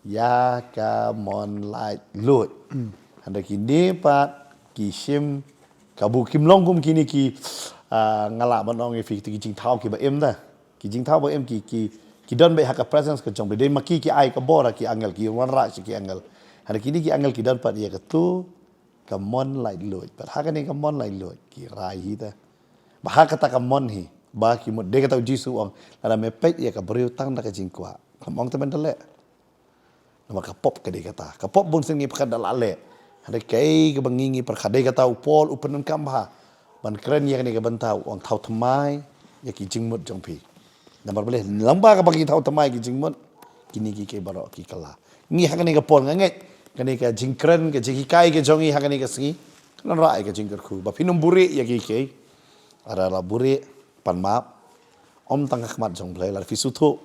ïa ka mon laitluid. Hmm. Hynrei kine pat ki shim, ka bu kim long kum kine ki, ah, nga lah ban ong ïa phi, ki jingthaw kiba im da. Ki jingthaw ba im ki, ki, ki don beit ha ka presence ka jong U Blei. Dei ma ki ki ai ka bor ha ki angel, ki wanrah sha ki angel. Hynrei kine ki angel ki don pat ïa katu ka mon laitluid. Bad ha kane ka mon laitluid ki rai hi te. Ba ha kata ka mon hi, ba ki mut, dei kata u Jisu u ong, lada me peit ïa ka briew tang da ka jingkwah, khlem ong te men da leh. Namar ka pop ka dei kata. Ka pop bun sien ngi pyrkhat da la leh. Hynrei kaei kaba ngi, ngi pyrkhat, dei kata u Paul u pyndonkam bha ban kren ïa kane ka bynta, u ong thaw thymmai ïa ki jingmut jong phi. Namar balei? Lyngba kaba ngi thaw thymmai ki jingmut, kine kiei kiei baroh ki kylla. Ngi ha kane ka por, nga ngeit kane ka jingkren, ka jinghikai ka jong ngi ha kane ka sngi kan wanrah ïa ka jingkyrkhu ba phin ym buhrieh ïa kiei kiei. Lada la buhrieh, pan map. Ym tang ha khmat jong U Blei, lada phi sngewthuh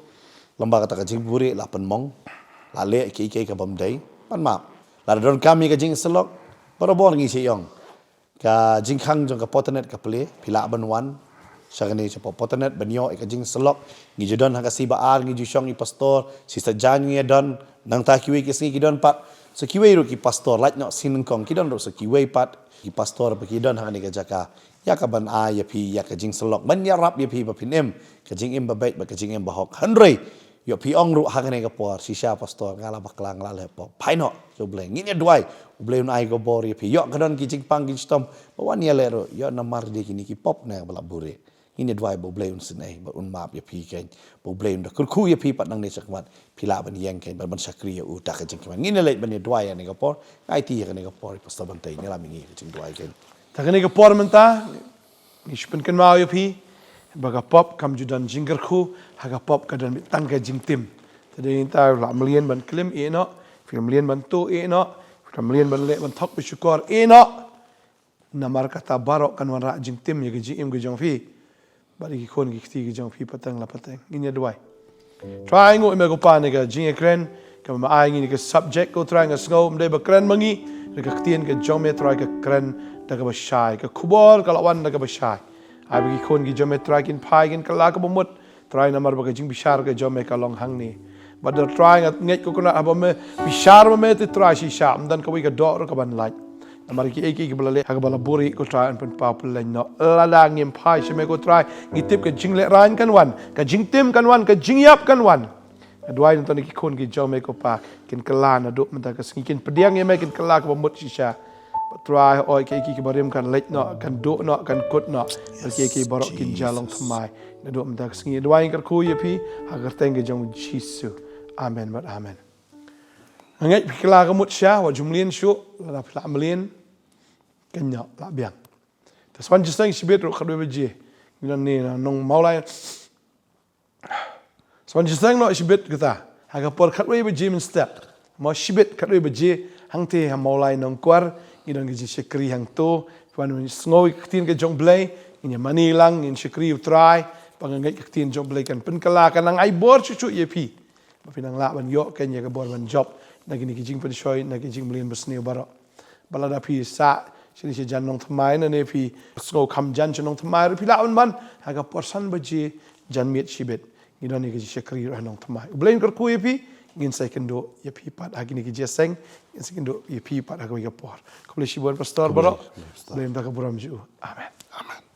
lyngba kata ka jingbuhrieh la pynmong, la leh kiei kiei kaba ym dei, pan map. Lada donkam ïa ka jingsyllok, barabor ngi shu ong, ka jingkhang jong ka Portnet ka plie, phi lah ban wan sha kane shapoh Portnet ban ïoh ïa ka jingsyllok. Ngi ju don ha ka C ba ar, ngi ju shong i pastor, Sister Jane ngi don, nangta kiwei ki sngi ki don pat sa kiwei ruh ki pastor, lait noh sien nyngkong, ki don ruh sa kiwei pat ki pastor ba ki don ha kane ka jaka ïa kaban ai ïa phi ïa ka jingsyllok, ban ïarap ïa phi ba phin im ka jingim ba beit bad ka jingim ba hok. Hynrei ïoh phi ong ruh ha kane ka por, shisha pastor, nga la bakla, nga la leh pop. Phai noh sha U Blei, ngin ïa duwai, U Blei un ai ka bor ïa phi. Ïoh ka don ki jingpang ki jingshitom ba wan ïaleh ruh, ïoh namar dei kine ki pop ne ba la buhrieh. Ngin ïa duwai ba U Blei un synei bad un map ïa phi keiñ, ba U Blei un da kyrkhu ïa phi pat nangne shakhmat, phi lah ban ïeng keiñ bad ban shakri ïa u da ka jingkmen. Ngin ïa leit ban ïa duwai ïa kane ka por. Nga aiti ïa kane ka por ïa Pastor Bantei, ngi la mih ïa ka jingduwai keiñ. Da kane ka por mynta ngi shu pynkynmaw ïa phi, Ba ka pop kam ju don jingkyrkhu, ha ka pop ka don beit tang ka jingtim. Te dei nangta phi la mlien ban klim, ïeh noh, phi la mlien ban tuh, ïeh noh, phi la mlien ban leh ban thok ba shukor, ïeh noh. Namar kata baroh kan wanrah jingtim ïa ka jingim ka jong phi bad ïa ki khun ki kti ka jong phi pateng la pateng. Ngin ïa duwai. Trai, nguh ïa me ko Pa ïa ka jingïakren kaba me ai ngi, ïa ka subject ko Trai, nga sngew ym dei ba kren ma ngi, ïa ka ktien ka jong me Trai ka kren da kaba shai, ka khubor ka la wan da kaba shai. Ai ba ki khun ki jong me Trai kin phai, kin kylla kaba mut Trai, namar ba ka jingbishar ka jong me ka long hangne. Bad Trai, nga ngeit ko Trai haba me bishar ma me te Trai shisha ym don kawei ka doh ruh kaban lait. Namar kiei kiei kiba la leh ha kaba la buhrieh ko Trai yn pynpaw pylleng noh. Lada ngim phai sha me ko Trai, ngi tip ka jinglehrain kan wan, ka jingtim kan wan, ka jingïap kan wan. Nga duwai nangta ki khun ki jong me ko Pa kin kylla naduh mynta ka sngi, kin pdiang ïa me, kin kylla kaba mut shisha. Trai, hooid kiei kiei kiba rim kan leit noh, kan duh noh, kan kut noh. Bad kiei kiei baroh kin jia long thymmai naduh mynta ka sngi. Duwai kyrkhu ïa phi ha ka kyrteng ka jong u Jisu. Amen bad amen. Nga ngeit phi kylla ka mut shisha, wat ju mlien shuh, lada phi la mlien, kynnoh, la biang. Te sa wan jingïaseng shibit ruh khatwei baje. Ngi don ne na Nongmawlai. Sa wan jingïaseng noh shibit kata ha ka por khatwei baje mynstep. Mo, shibit khatwei baje hangtei ha Mawlai Nongkwar ngi don ka jingshakri hangto. Phi wan sngew ïa ka ktien ka jong U Blei, ngin ïa mane lang, ngin shakri U Trai. Ba nga ngeit ka ktien jong U Blei kan pynkylla, kan nang ai bor shuh shuh ïa phi. Ba phin nang lah ban ïoh keiñ ïa ka bor ban jop na kine ki jingpynshoi, na ki jingmlien basniew baroh. Ba lada phi sah shane shajan Nongthymmai, ne phi sngew kham jan sha Nongthymmai ruh, phi lah ban wan ha ka por san baje janmiet shibit. Ngi don ïa ka jingshakri ruh ha Nongthymmai. U Blei un kyrkhu ïa phi. Ngin sa ïakynduh ïa phi pat ha kine ki jingïaseng. Ngin sa ïakynduh ïa phi pat ha kawei ka por. Khublei shibun Pastor baroh. Khublei, Pastor. Khublei, mynta ka burom jong u. Amen. Amen.